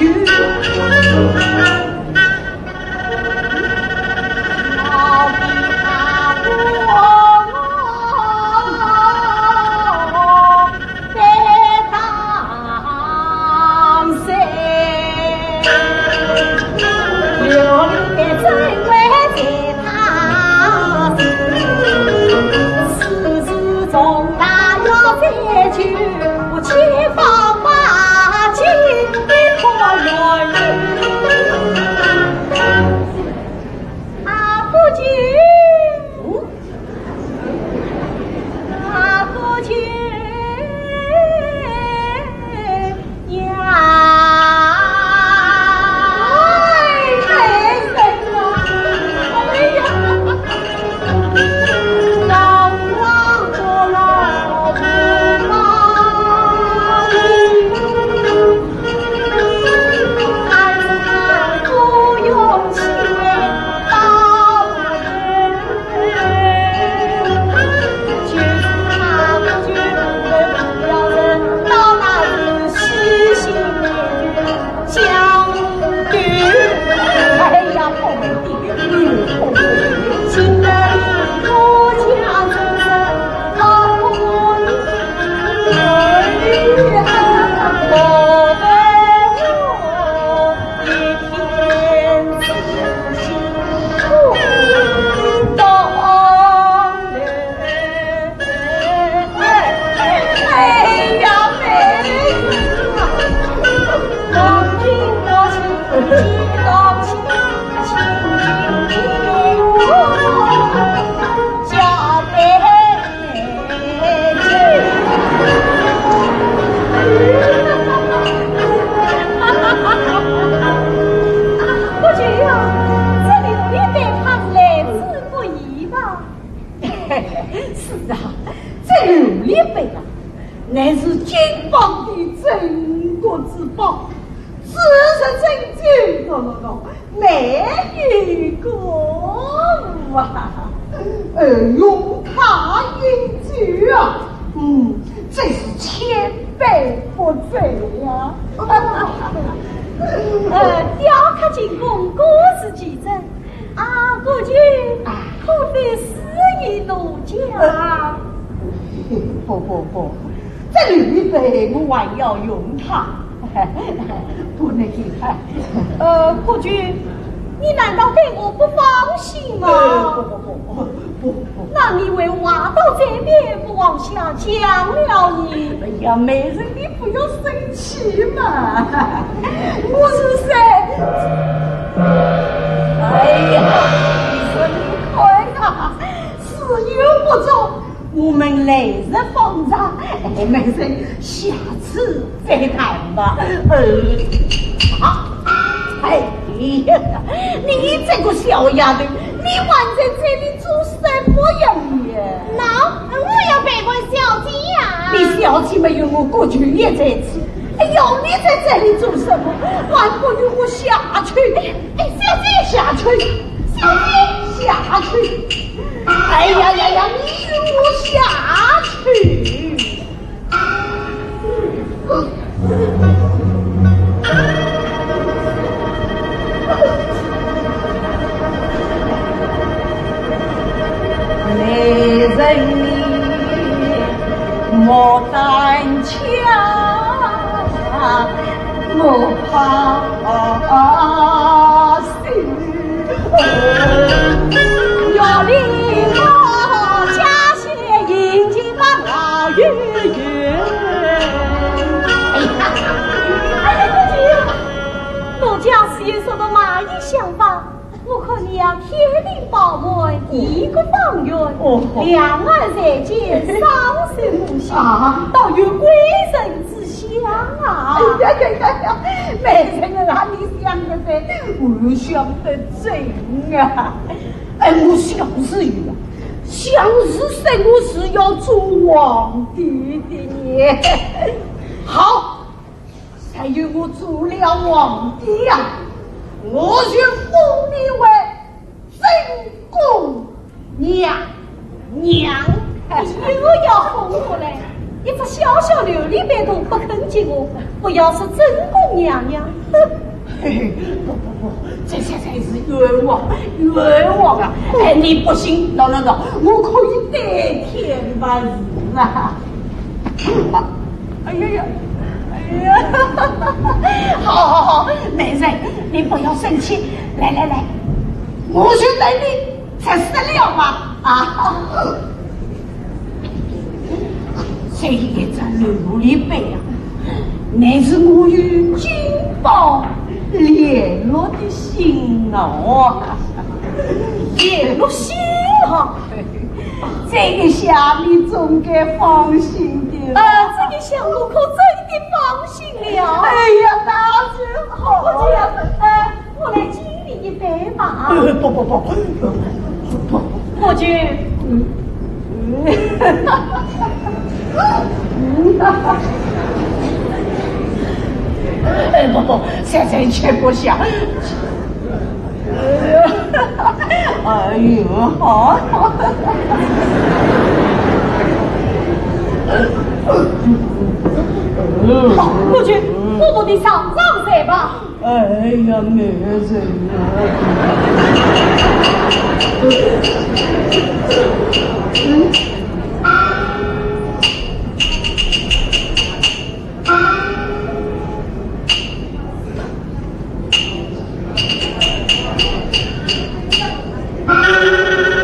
啊，不去。啊，不去呀。哎，哎，哎，哎呀。这琉璃杯啊，乃是金榜的镇国之宝，只是真金，喏喏喏，没有过物啊。而用它饮酒啊，嗯，真是千杯不醉呀。呃，雕刻精工，各司其职。啊，国舅，啊。可否示意奴家？啊，不不不，这琉璃杯我还要用它，不能给他。呃，国舅，你难道对我不放心吗？呃，不不不不不不。那你为何到这边不往下讲了呢？哎呀，美人，你不要生气嘛。我是谁？哎呀，你说你看啊，时有不足，我们来日方长。哎，美人，下次再谈吧。呃，啊，哎呀，你这个小丫头，你还在这里做什么呀你？喏，我要陪伴小姐呀。你小姐没有我，国舅也在此。哎呦，你在这里做什么？还不与我下去？哎，小姐，下去，小姐，下去。哎呀呀呀，你与我下去。哎呀，哎呀，奴家是有什么马意想法，我看你要天庭饱满，地阁方圆，哦。两岸人间，双手无心，啊。倒有归人之 香啊！哎呀呀呀呀，美人啊，你想得对，我想得真啊！哎，我想是有啊，想是说我是要做皇帝的呢。好，只要我做了皇帝呀，我就封你为 正宫娘娘。你又要封我嘞？一只小小琉璃杯都不肯给我，不要说正宫娘娘，哼！嘿嘿，不不不，这些才是冤枉，冤枉啊！哎，你不信，喏喏喏，我可以对天发誓啊！哎呀呀，哎呀，好好好，美人，你不要生气，来来来，我就带你 才是得了吧？啊，这一只琉璃杯啊，乃是我与金榜联络的信号啊。联络信号？这一下你总该放心的了。啊，这一下我可真的放心了。哎呀，那就好。这样，呃， 我来敬你一杯吧。呃，不不不，不不不。国舅。嗯。哎，不不，现在吃不下。哎呦，好。好，国舅，我们的上上菜吧。 哎呀，美人啊！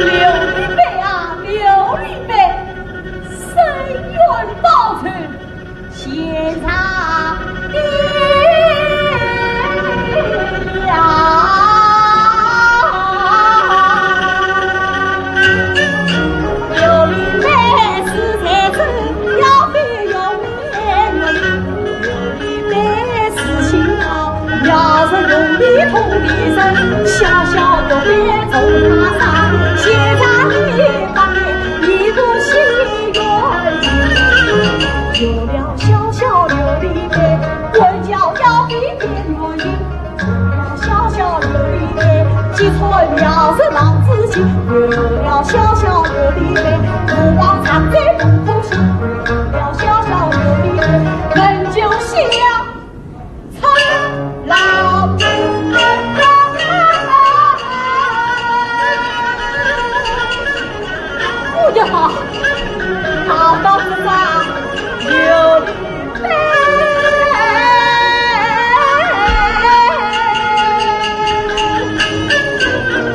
琉璃杯啊，琉璃杯，深冤报仇 现场的呀。有了小小月亮，我望常在梦中醒。有了小小月亮，人就像春老。不要，跑到这上有。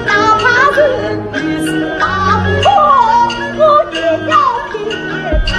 哪怕是你是大风，我也要听听。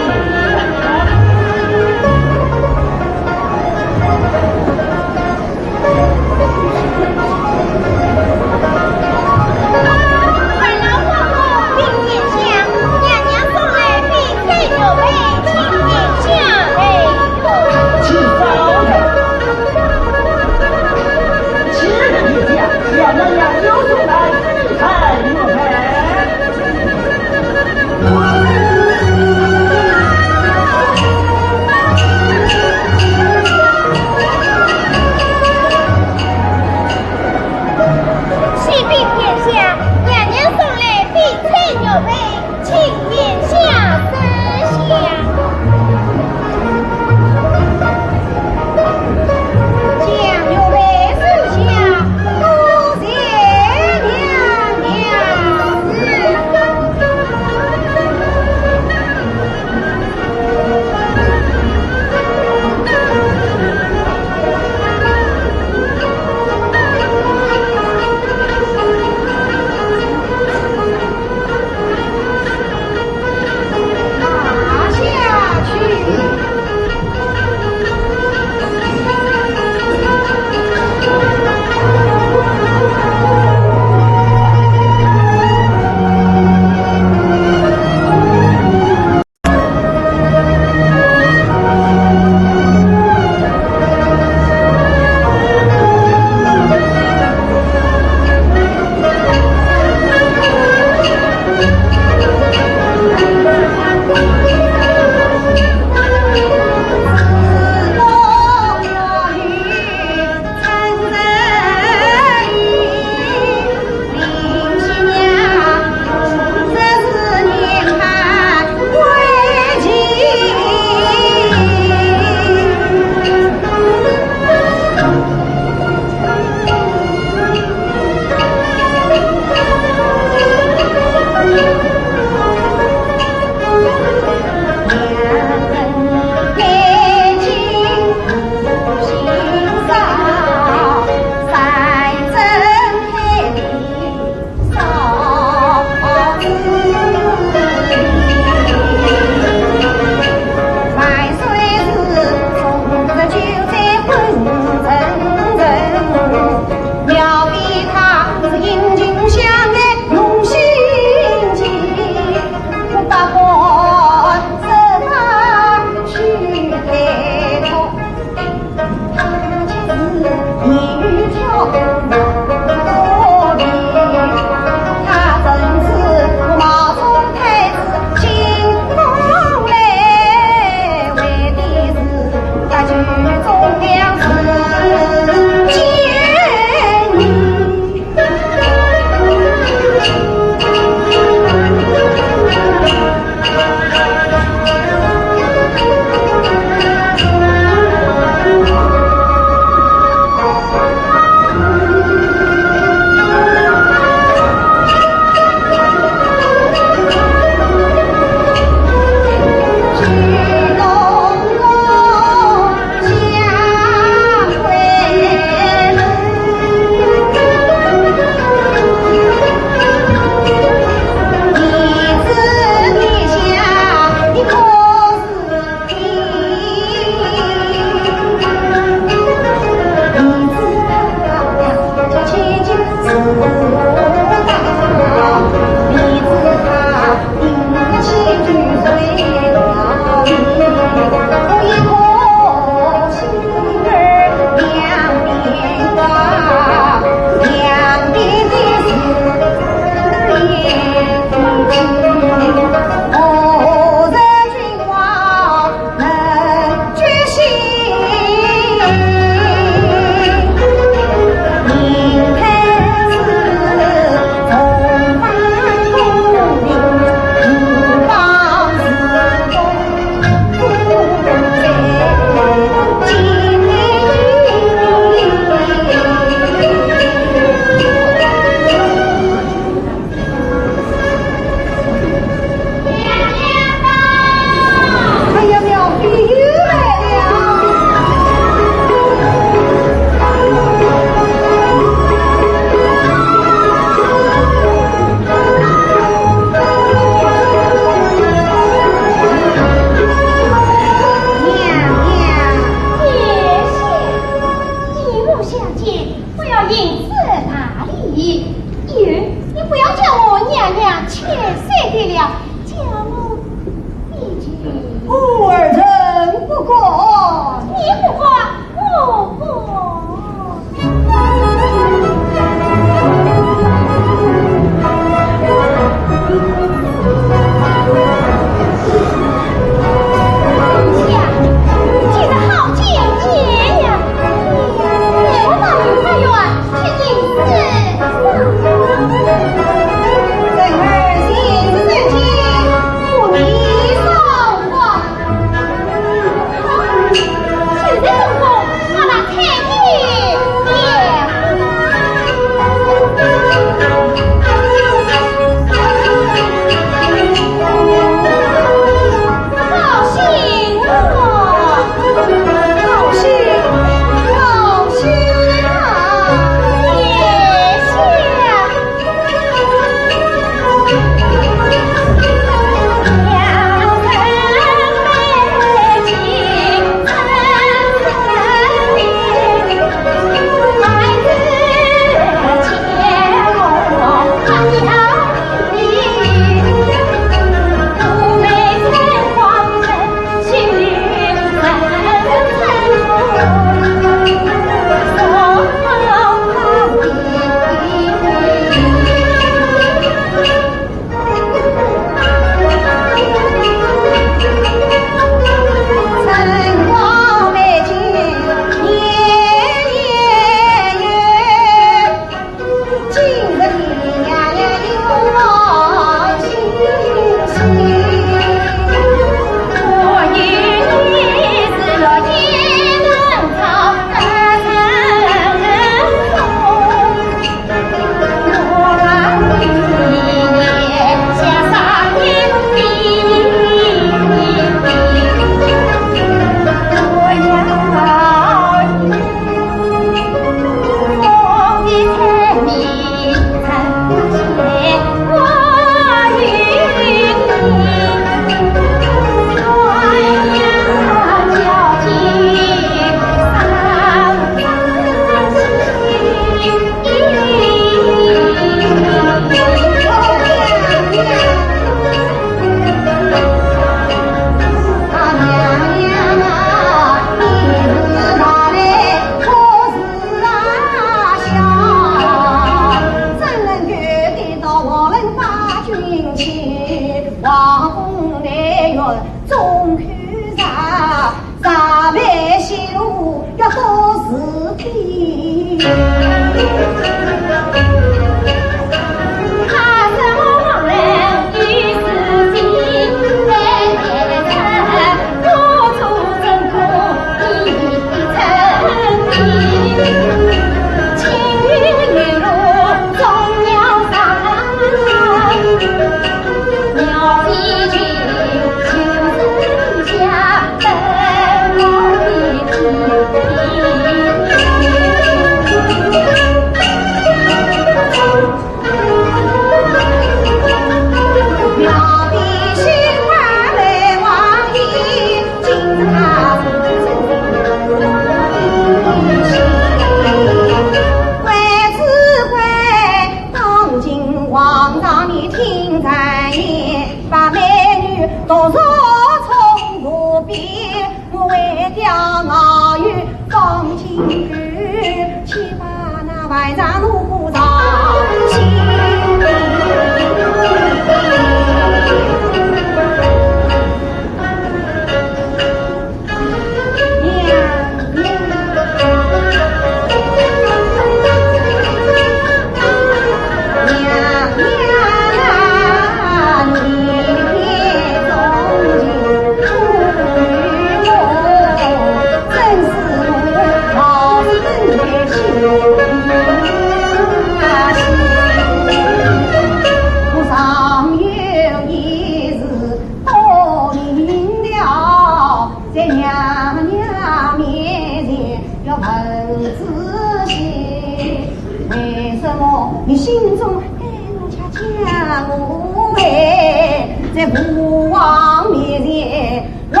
在父王面前弄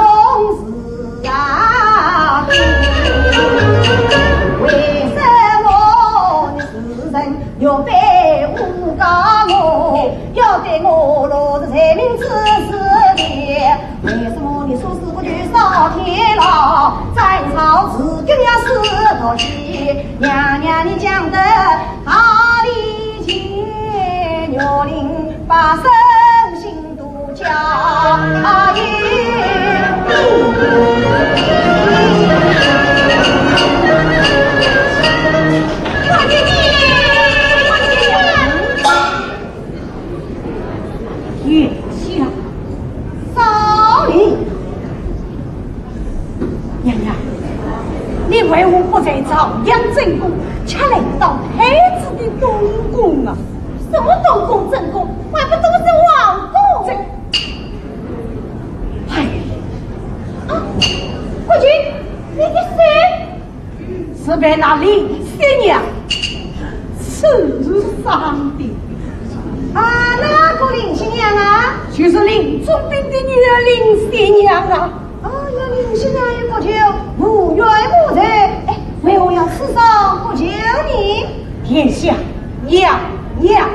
事啊，为什么你世人要对我高我，要对我落实罪名之事的？为什么你说是不去烧天牢，斩草除根呀，是道理？娘娘你讲的道理，岳林把身心 娘娘，你为何不在朝阳正宫，却来到太子的东宫啊？什么东宫正宫？还不都是王宫？这，哎，啊，国舅，你的手。是被那林新娘刺伤的。啊，哪个林新娘啊？就是林中宾的女儿林新娘啊。 啊，那林新娘与国舅无冤无仇，哎，为何要刺伤国舅呢？殿下，娘娘。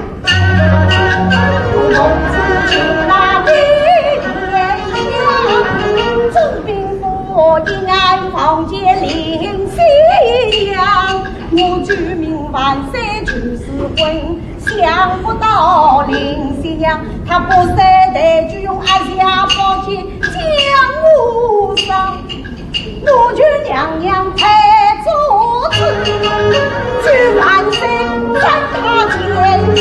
想不到林新娘，她不识抬举，用阿姐宝剑将我伤。我求娘娘太做主，救万岁，让她见笑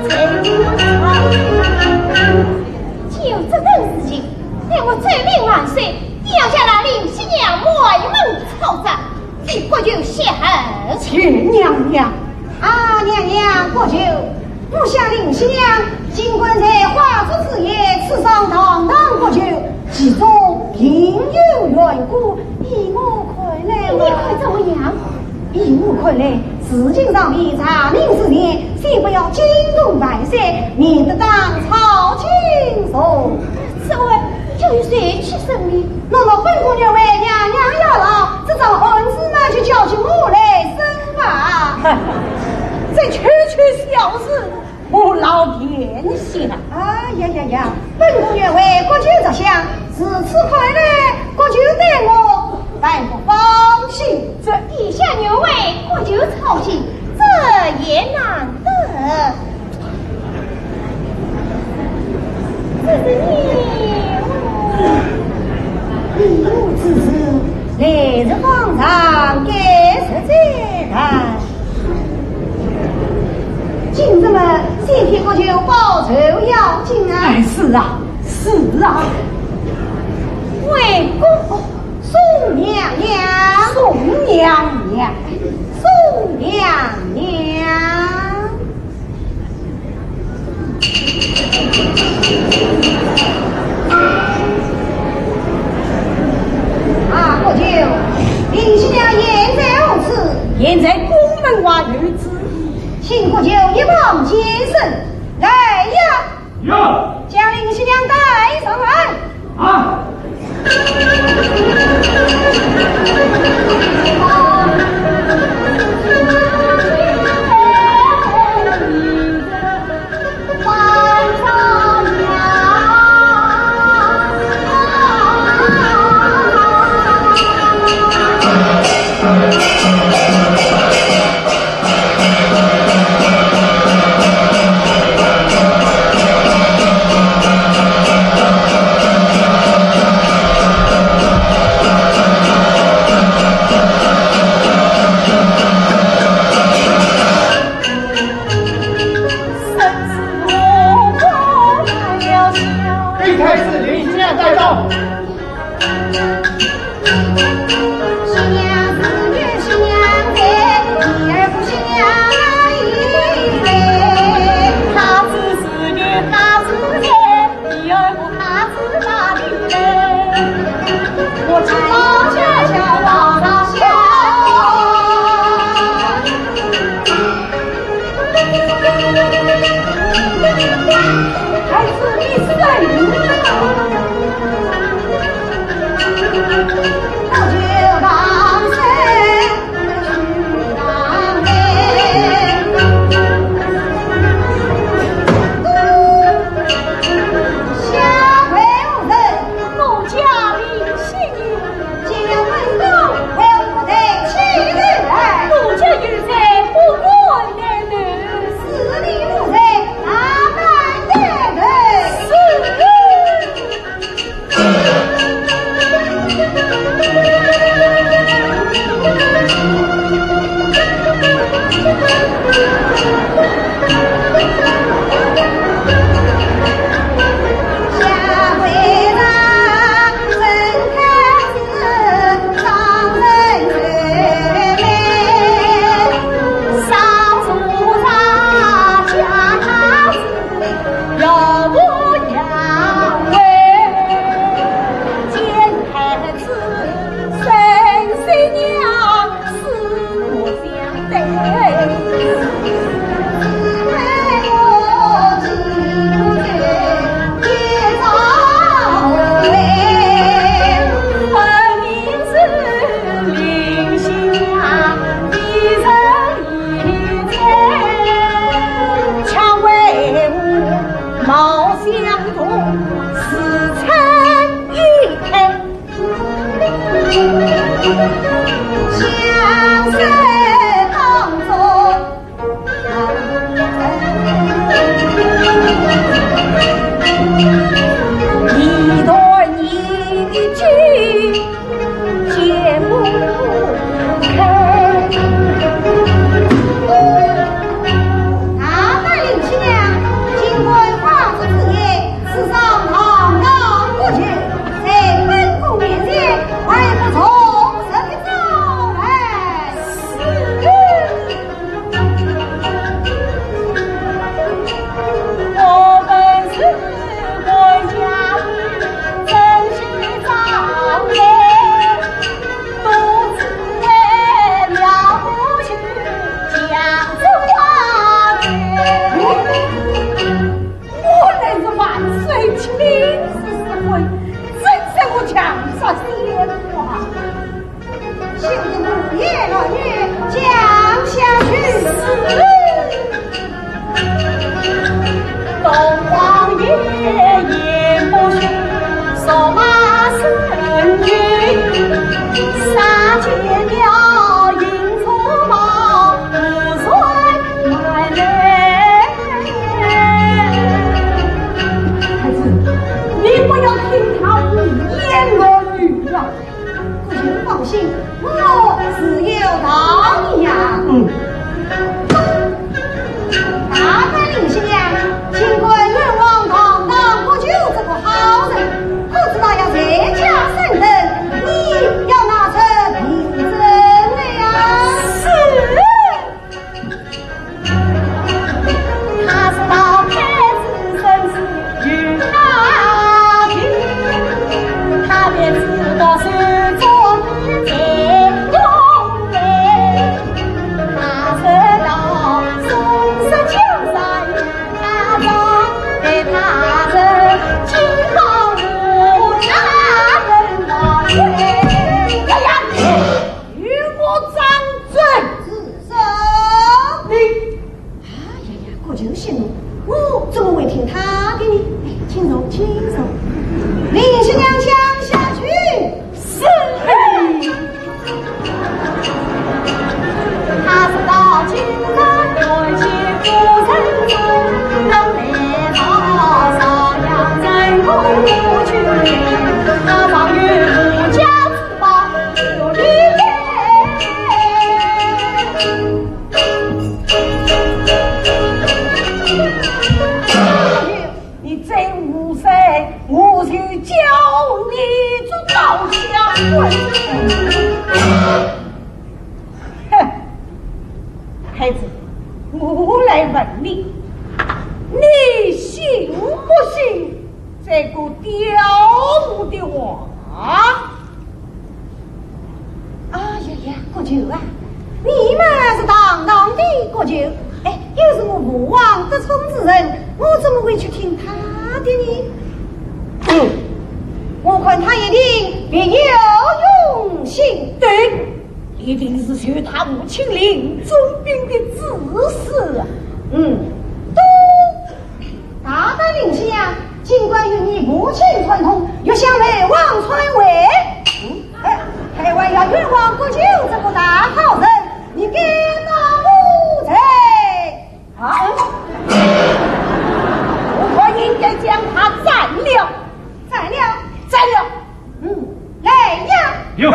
成才。就这等事情，待我奏明万岁，要将那林新娘满门抄斩。 替国舅雪恨。请娘娘。啊，娘娘，国舅，我想林新娘尽管在花烛之夜刺伤堂堂国舅，其中另有缘故。依我看来嘛，你看怎么样？依我看来，事情尚未查明之前，先不要惊动万岁，免得打草惊蛇。 此案究竟谁去审理？那么本宫愿为娘娘效劳，这桩案子嘛，就交给我来审吧。这区区小事，何劳殿下？哎呀呀呀，本宫愿为国舅着想，如此看来，国舅对我 但不放心。这殿下愿为国舅操心，这也难得。这是你，你我之事，来日方长，改日再谈。今日嘛，先替国舅报仇要紧啊。哎，是啊，是啊。回宫。 送娘娘，送娘娘，送娘娘。啊，国舅，林新娘现在何处？现在宫门外有旨意，请国舅一旁监视。来呀！ 有。将林新娘带上来。啊。大胆林七娘，竟敢妄作此言， 此上堂堂国舅，在本宫面前，还不从实招来？是。我本是官家，怎知朝廷，都知为了不去，讲这话。 我乃是万岁亲自赐婚，怎生我强说先话？休得胡言乱语，讲下去。是。东王爷言不虚， 孩子，你不要听他胡言乱语啊！ 放心，我自有道理呀。嗯。大胆林七娘，竟敢冤枉堂堂国舅这个好人，可知道要在家审问，你要拿出凭证来呀。是。 与我掌嘴！是。你……哎呀呀，国舅息怒，我怎么会听他的呢？哎，请坐，请坐。林七娘讲下去。是。 你再胡说，我就叫你做刀下棍。哼，孩子，我来问你，你信不信这个刁妇的话？ 哎呀呀，国舅啊，你嘛是堂堂的国舅，哎，又是我父王得宠之人，我怎么会去听他的呢？嗯，我看他一定别有用心。对，一定是受他母亲临终病的指示啊。嗯，都 大胆林七娘，竟敢与你母亲串通，欲向魏王篡位。嗯，哎，还还要冤枉国舅这个大好人，你敢打我罪？啊？我看应该将他斩了。斩了？斩了。 嗯，来呀！有。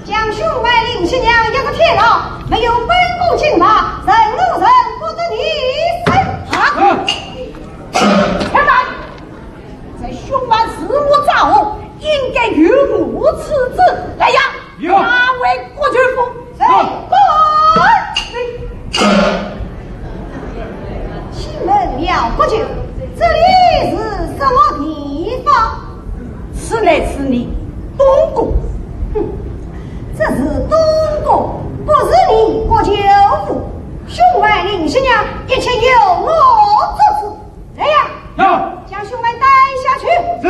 将凶犯林七娘一个天牢，没有本宫金牌，任何人不得离身。啊！且慢！这凶犯是我赵后，应该由我处置。来呀！ 有。拿回国舅府。是。滚！请问了国舅，这里是什么地方？此乃是你东宫。哼，这是东宫，不是你国舅府。凶犯林七娘，一切由我做主。 来呀！有。将凶犯带下去。是。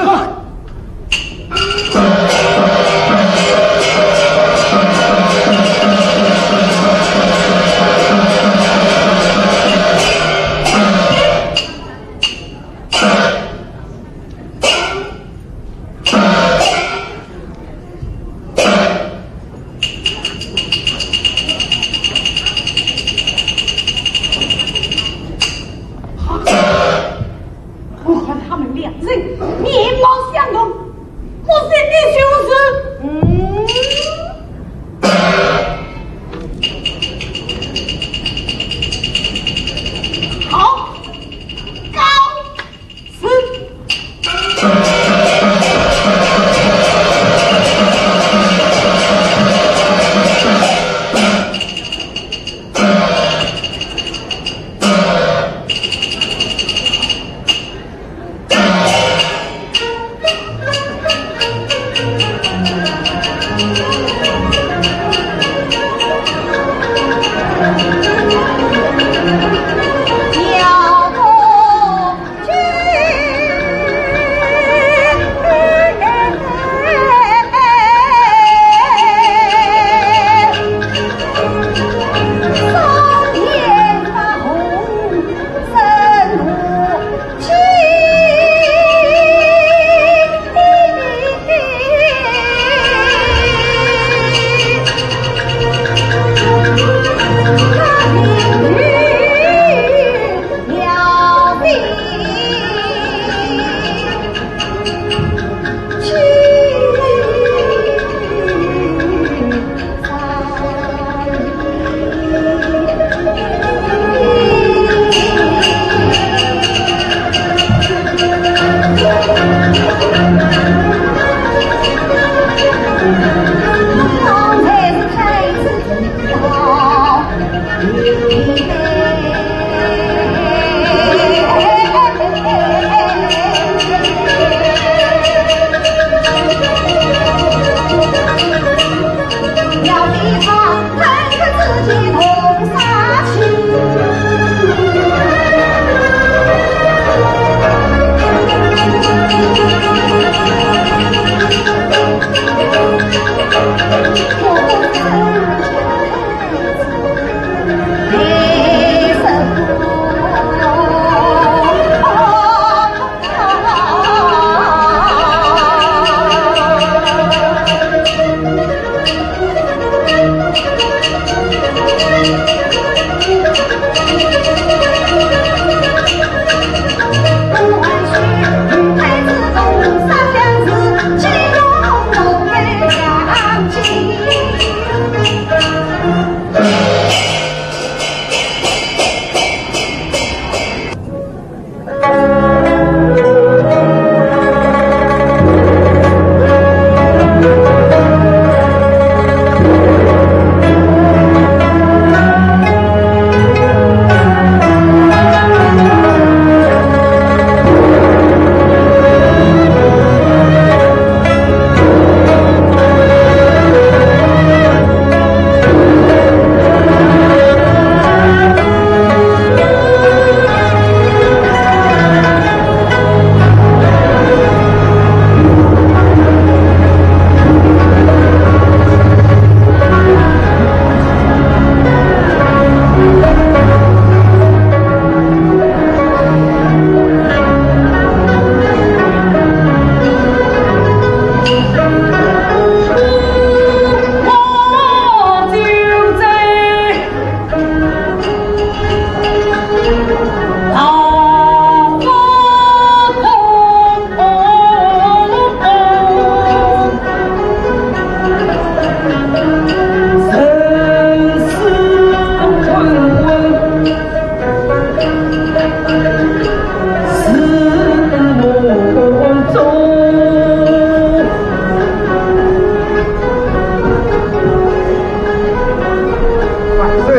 万岁，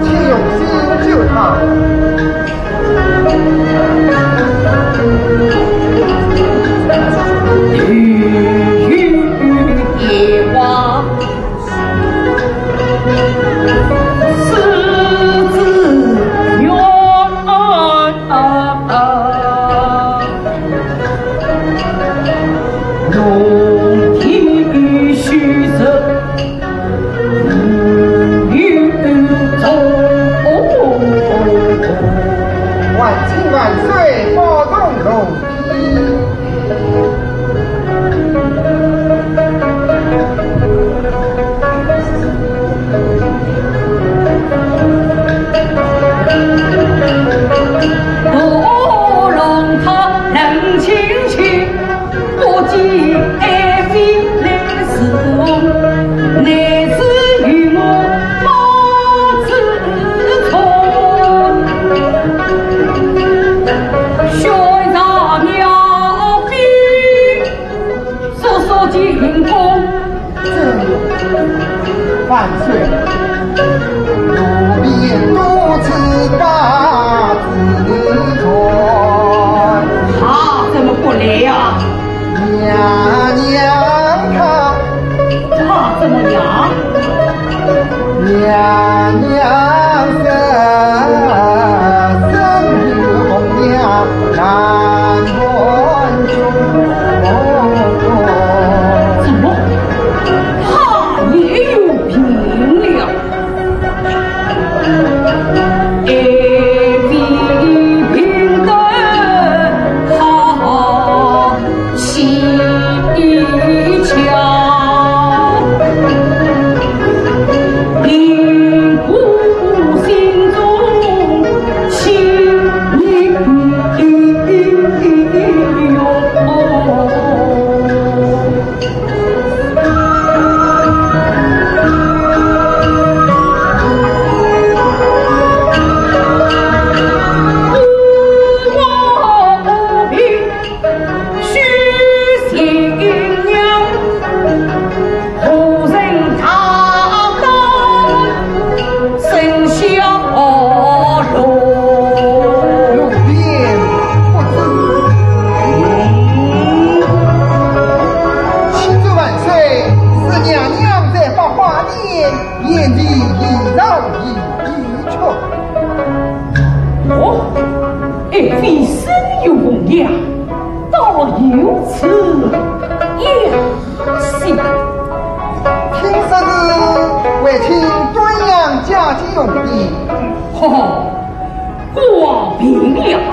请用心救他。万岁万岁，保重龙体。万岁，奴婢多次把旨传。他怎么不来呀？娘娘她，他怎么样？娘娘身，身有红娘难传宗。什么？他也有病了？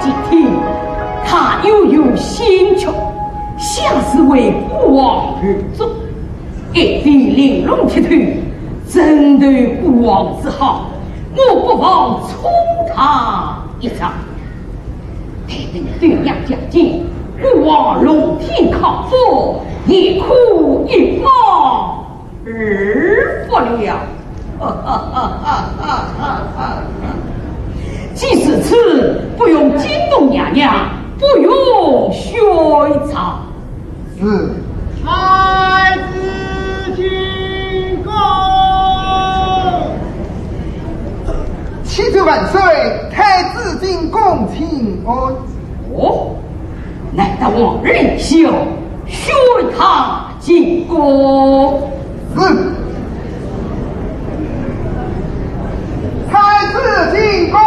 今天他又有新趣，想是为孤王而作，一对玲珑剔透，争夺孤王之好，我不妨充他一场。待等对阳将见，孤王龙天康复，也可一报 而不了。既是此，不用惊动娘娘，不用宣召。是。太子进宫。启奏万岁，太子进宫请安。哦，难道王儿领旨，宣他 进宫。是。太子进宫。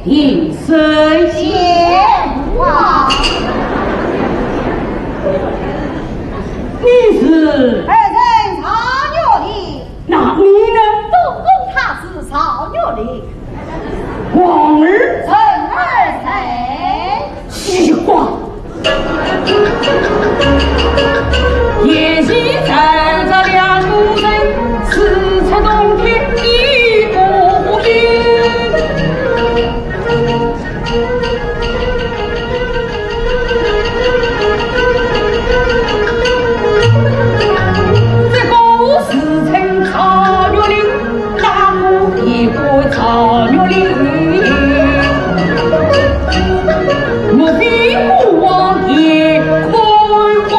平身。见皇。你是？儿臣赵玉玲。那你呢？东宫太子赵玉玲。皇儿？臣儿谁？奇怪。 贤婿站着两个人，四出洞天一个影。这个自称赵玉玲， 那个也不赵玉玲，莫非孤王也看花？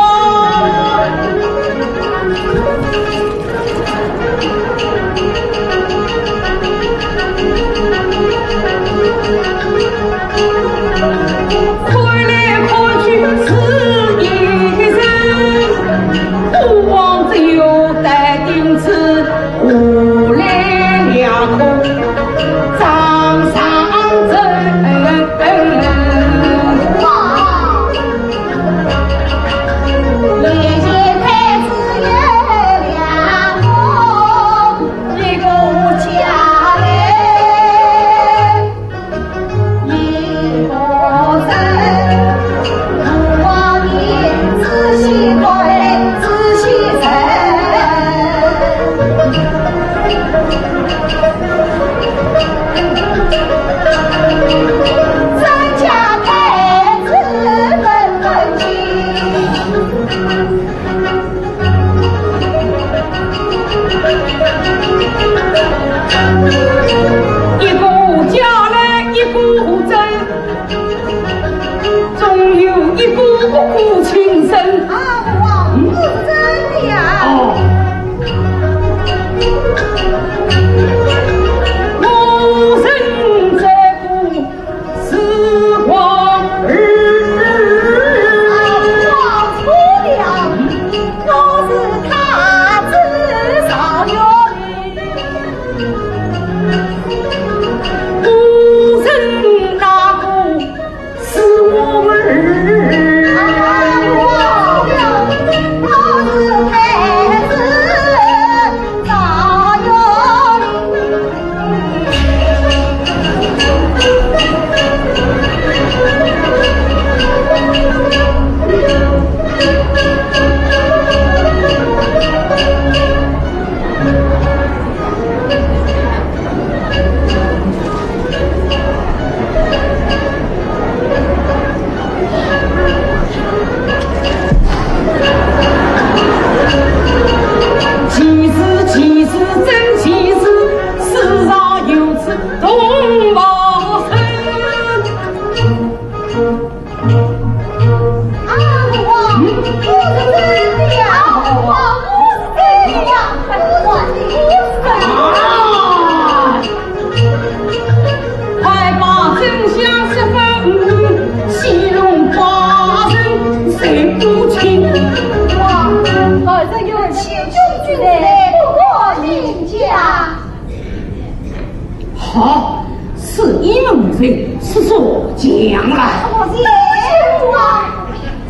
啊，是一门人，是说讲了。我是啊，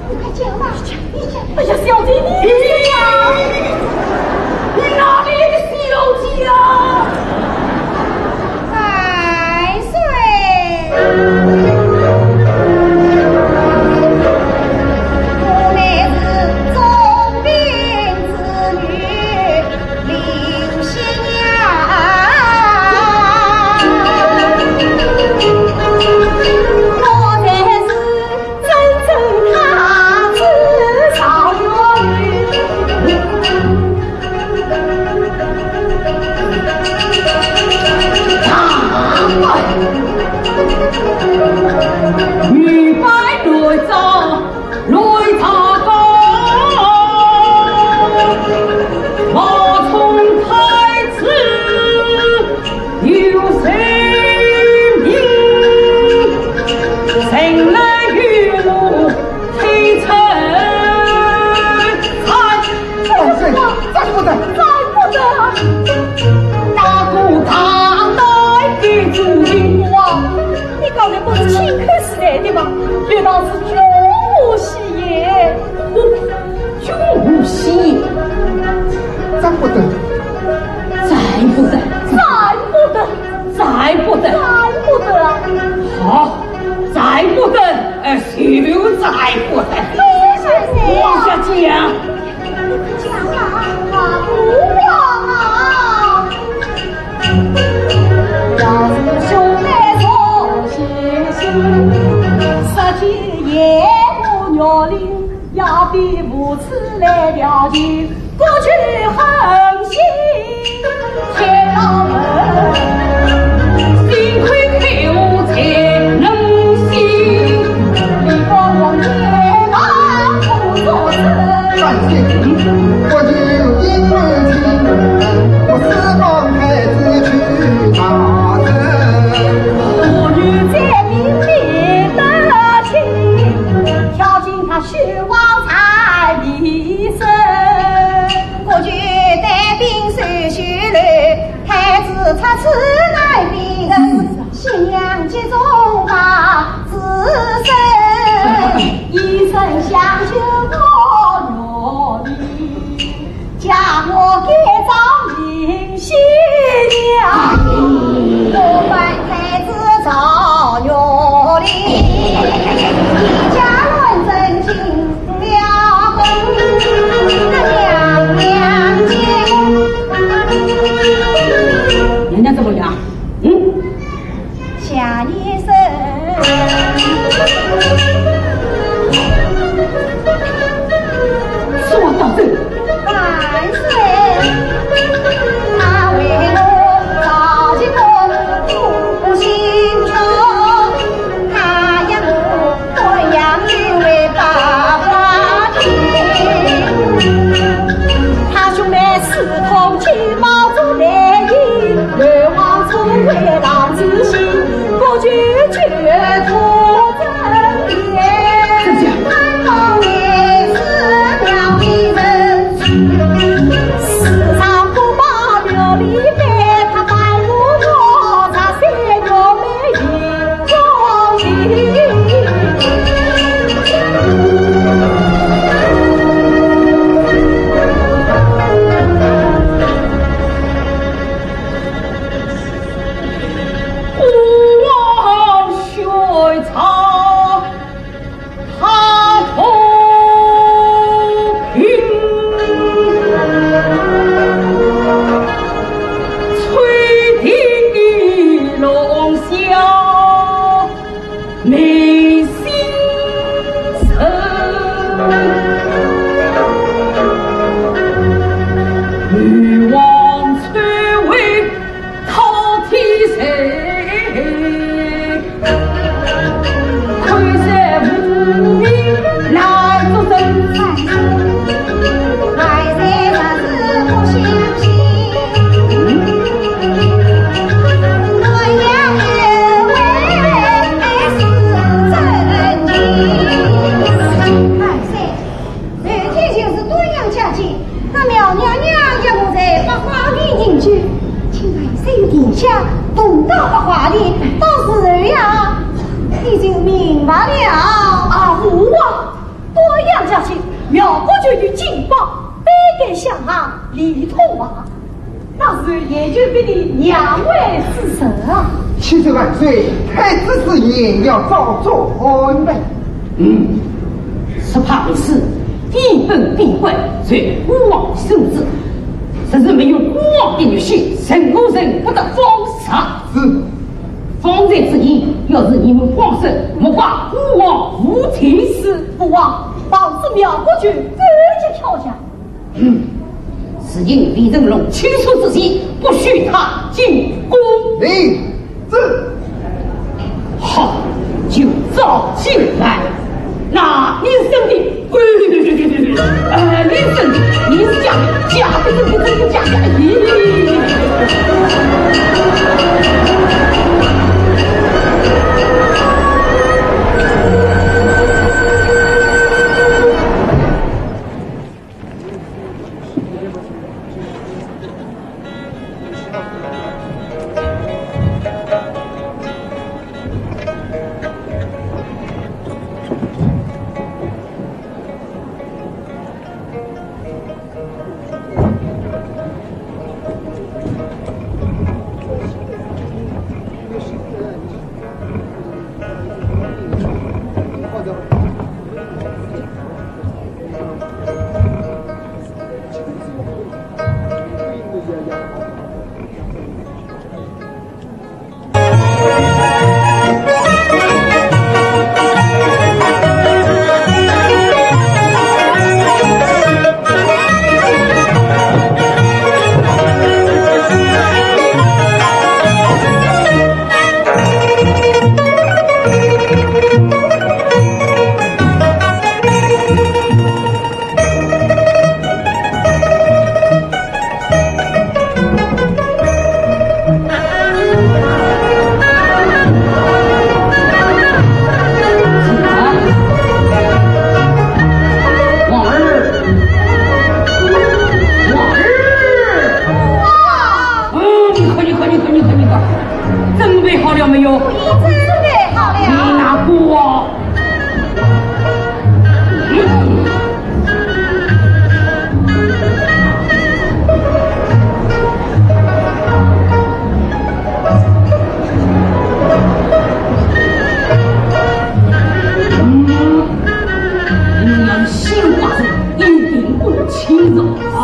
你快讲吧，你讲。哎呀，小姐，你讲。你哪里的小姐啊？万岁！我乃是忠平之女。 林新娘，我才是真正太子赵元帅。女扮男装 来查访，冒充太子有罪名，臣来与我推陈参。万岁，斩不得，斩不得！哪个大胆的主意？哇，你刚才不是亲口示来的吗？难道是军无戏言？ 军无戏言，斩不得，斩不得，斩不得，斩不得，斩不得。好，斩不得，哎，就斩不得。哎，万岁啊！讲啊，啊，不讲啊！ 要是兄妹同心，杀鸡也不鸟林，要比无耻来了情，不去狠心，天老门，幸亏开悟才能信。 放心，我就因为情，我是帮太子去打针。我女在明明的情，跳进他虚妄才迷神。我就带兵守许楼，太子出此难避人。 新娘急中把子生，一生相救我愿意，叫我改造林新娘，我扮太子赵元林，一家乱真情了，娘娘见。娘娘怎么样？ 嗯？夏医生。罢了。啊，父王，端阳将军，苗国舅有金宝，百岁香案，礼通话，那是也就比你两位之神啊。启奏万岁，太子是年要早转呗。嗯，是怕是一本病怪，随孤王圣旨，若是没有孤王的允许，任何人不得放蛇。是。 方才之言，要是你们放手，莫怪孤王无情。是，父王，保住苗国舅，这就跳脚。嗯，是因李成龙亲疏之嫌，不许他进宫。李正。好，就招进来。那李正的 呃，你是，你是假的，假的，真的，真的，假的，咦。王二，王二。嗯，你看，你看，你看，你看，你看，准备好了没有？我已经准备好了。你拿过。 嗯，你要是信我，一定不能轻饶啊！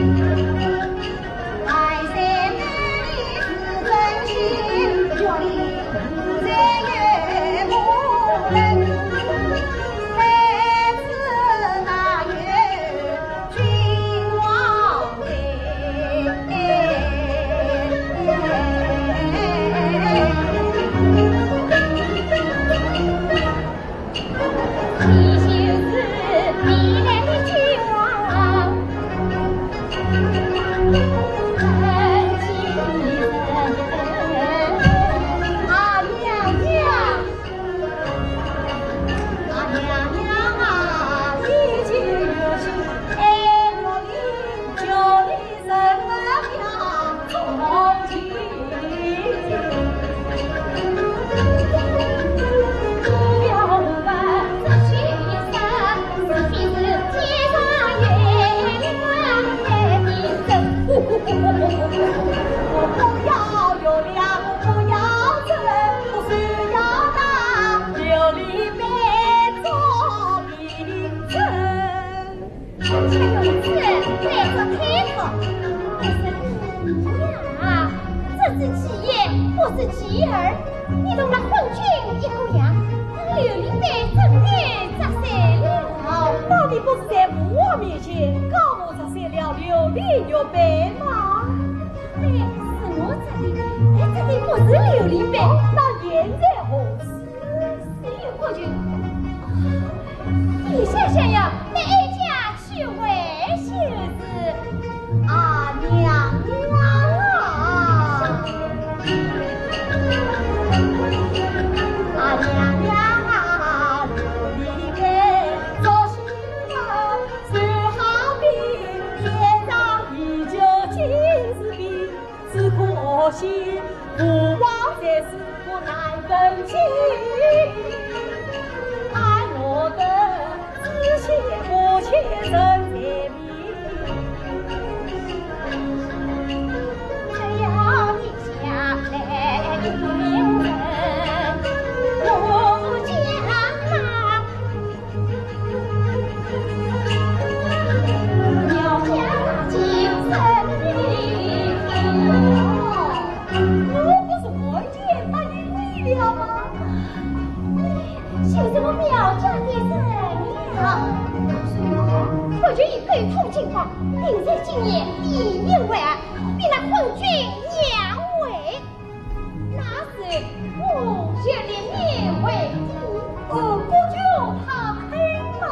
哎呀，这是其一，不是其二。你同那昏君一个样，刘令伯怎会着色了？到底不是在父王面前告我着色了刘令伯吗？哎，是我着的，哎，着的不是刘令伯。那现在何事？ 谁有过去？你想想呀，那哀家去回就是。啊，娘娘啊！啊，娘娘啊，你的做事啊，最好比天上地久，今日比 只可惜父王在世，我难登基。俺落得子虚母缺人才迷。只要你下来应承，我将那 我不是完全答应你了吗？就是我苗家的人了。我有一口土金话，定在今年第一回，比那昏君两回。 那是我学的勉为其，呃，不求他肯嘛。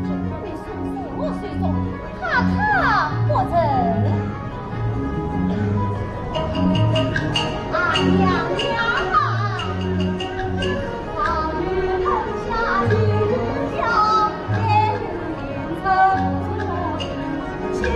他没送在我手中，他，他不成。啊，娘娘啊，好女人下去要得人称赞，其实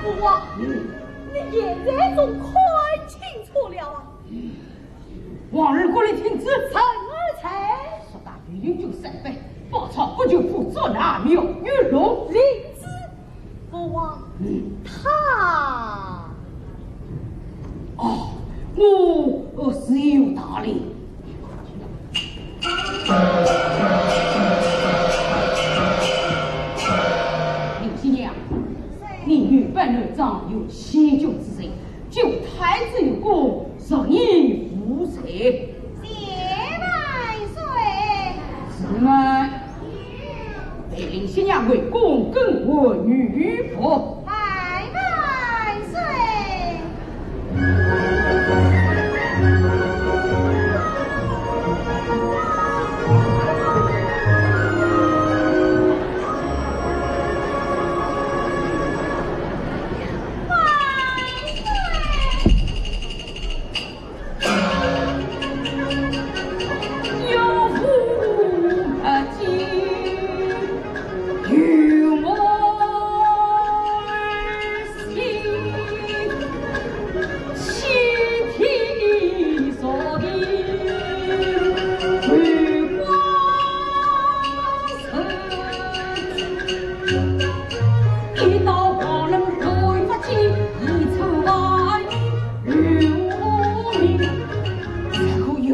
父王，你现在总看清楚了啊？ 王二过来听旨。臣儿在。说大有九三百，包抄各州府捉拿苗玉龙。领旨。父王，嗯。他……哦，我，呃，是有道理。林新娘，你女扮男装，有欺君之罪， 救太子有功，赦你无罪。谢万岁。是吗？林新娘回宫更换女仆。慢慢岁。这个妖，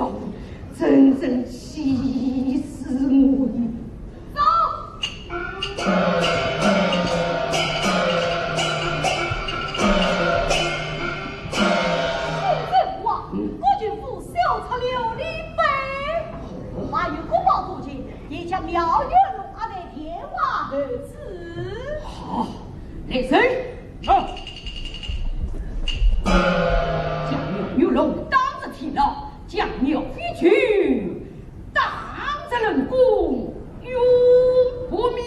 真正气死我了。走！沈正王，嗯。国舅府小出了礼拜，还有国宝多金，也将苗元龙押在天王头子。好，来人！好。将苗元龙打入天牢，将苗飞君 打入冷宫，永不眠。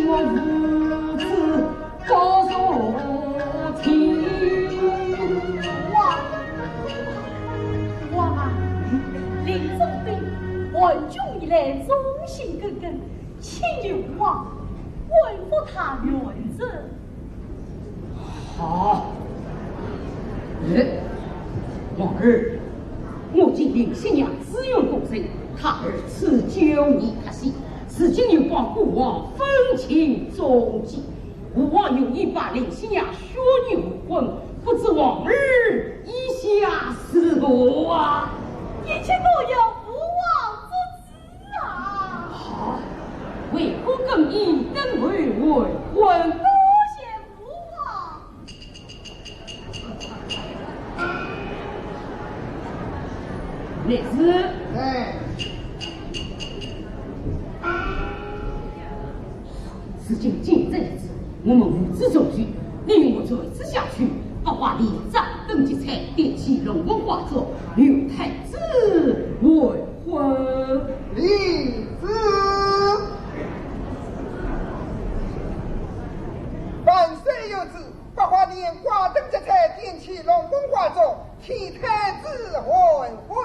万岁！王啊，林中兵，汉军以来忠心耿耿，请求王恢复他原职。 好。哎，王儿，我见林新娘自愿供职，她二次酒宴客席，如今又帮孤王分清踪迹。孤王有意把林新娘许你为婚，不知王儿意下如何啊？一切都由孤王做主。 啊，为何更衣登门为婚？多谢父王。乃是。哎。如今今日之事，我们无知中举，你我在此相许，不花连章登吉彩，点起龙凤花烛，与太子为 婚。李子。万岁有旨，百花年挂灯结彩，点起龙凤花烛，替太子完婚。